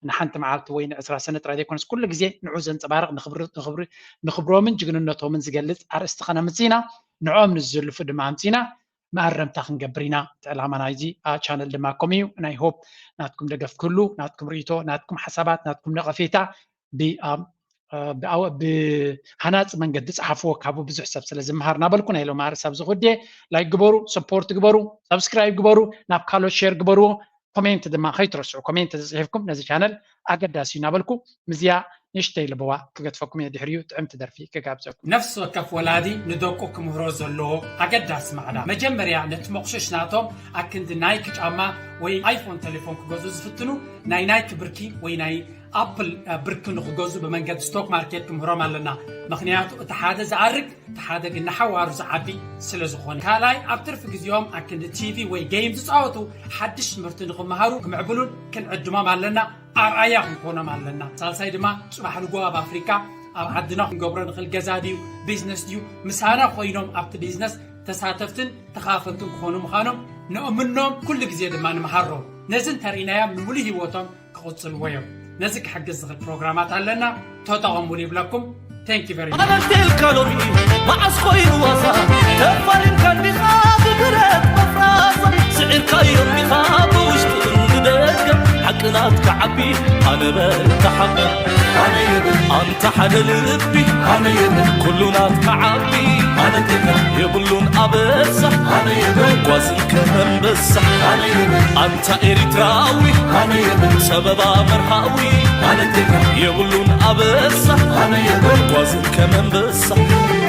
ንሓንቲ መዓልቲ ወይ ንዕስራ ሰነ ጥራይ ዘይኮነስ ኩሉ ግዜ ንዑ ዘንጸባርቕ ንኽብሪ-፣ ንኽብሪ-፣ ንኽብሮምን ጅግንነቶምን ዝገልጽ ኣርእስቲ ከነምጽእ ኢና። ንዕኦም ንዝዝልፉ ድማ ኣምጺእና መኣረምታ ክንገብር ኢና። እቲ ዕላማ ናይዚ፣ ኣ፣ ቻነል ድማ ከምኡ እዩ። ናይ ሆፕ ናትኩም ደገፍ ክህሉ፣ ናትኩም ርእይቶ፣ ናትኩም ሓሳባት፣ ናትኩም ነቐፌታ ብ-፣ ኣ፣ እ፣ ብኣወ-፣ ብሃናጺ መንገዲ ጸሓፍዎ፣ ካብኡ ብዙሕ ሰብ ስለ ዝመሃር እናበልኩ ናይ ሎሚ ኣርእስቲ ኣብዚ ክውድየ። ላይክ ግበሩ፣ ሰፖርት ግበሩ፣ ሳብስክራይብ ግበሩ፣ ናብ ካልኦት ሼር ግበርዎ። ኮሜንት ድማ ከይትረስዑ፣ ኮሜንት ተጽሒፍኩም ነዚ ቻነል ኣገዳሲ እዩ እናበልኩ፣ ምዝያ ንእሽተይ ልበዋ ክገድፈኩም እየ፣ ድሕሪኡ ጥዕምቲ ደርፊ ክጋብዘኩም። ነፍሲ ወከፍ ወላዲ ንደቁ ክምህሮ ዘለዎ ኣገዳሲ ማዕዳ፣ መጀመርያ ነቲ መቑሸሽ ናቶም ኣክንዲ ናይኪ ጫማ ወይ ኣይፎን ቴሌፎን ክገዝኡ ዝፍትኑ ናይ ናይኪ ብርኪ ወይ ናይ ኣፕል፣ እ፣ ብርኪ ንኽገዝኡ ብመንገዲ ስቶክ ማርኬት ክምህሮም ኣለና። ምኽንያቱ እቲ ሓደ ዝኣርግ፣ እቲ ሓደ ግን ንሓዋሩ ዝዓቢ ስለ ዝኾነ። ካልኣይ፣ ኣብ ትርፊ ግዜኦም ኣክንዲ ቲቪ ወይ ጌም ዝጻወቱ ሓድሽ ትምህርቲ ንኽመሃሩ ክምዕብሉን ክንዕድሞም ኣለና። ኣርኣያ ክንኮኖም ኣለና። ሳልሳይ ድማ፣ ጽባሕ ንግሆ ኣብ ኣፍሪቃ፣ ኣብ ዓድና ክንገብሮ ንኽእል ገዛ ድዩ፣ ቢዝነስ ድዩ፣ ምሳና ኮይኖም ኣብቲ ቢዝነስ ተሳተፍትን ተኻፈልትን ክኾኑ ምዃኖም ንእምኖም፣ ኩሉ ግዜ ድማ ንምሃሮም። ነዚ እንተርኢናዮም፣ ንምሉእ ህይወቶም ክቕጽልዎ እዮም። ነዚ ክሕግዝ ዝኽእል ፕሮግራማት ኣለና፣ ተጠቐሙሉ ይብለኩም። Thank you very much። ኣነቴልካ ሎሚ መዓስ ኮይኑ ዋዛ፣ ተፋሊምካ እንዲኻ ብብረት መፍራስ፣ ስዒርካዮ እንዲኻ ብውሽጥን ብደገ፣ ሓቂ ናትካ ዓቢ ኣነ በል ተሓበ። ኣነ ይብል ኣንታ ሓደ ልቢ፣ ኣነ ይብል ኩሉ ናትካ ዓቢ፣ ኣነ ቴካ የብሉን ኣበሳ፣ ኣነ ይብል ጓዝን ከመንበሳ፣ ኣነ ይብል ኣንታ ኤሪትራዊ፣ ኣነ ይብል ጸበባ መርሃዊ፣ ኣነ ቴካ የብሉን ኣበሳ፣ ኣነ ይብል ጓዝን ከመንበሳ።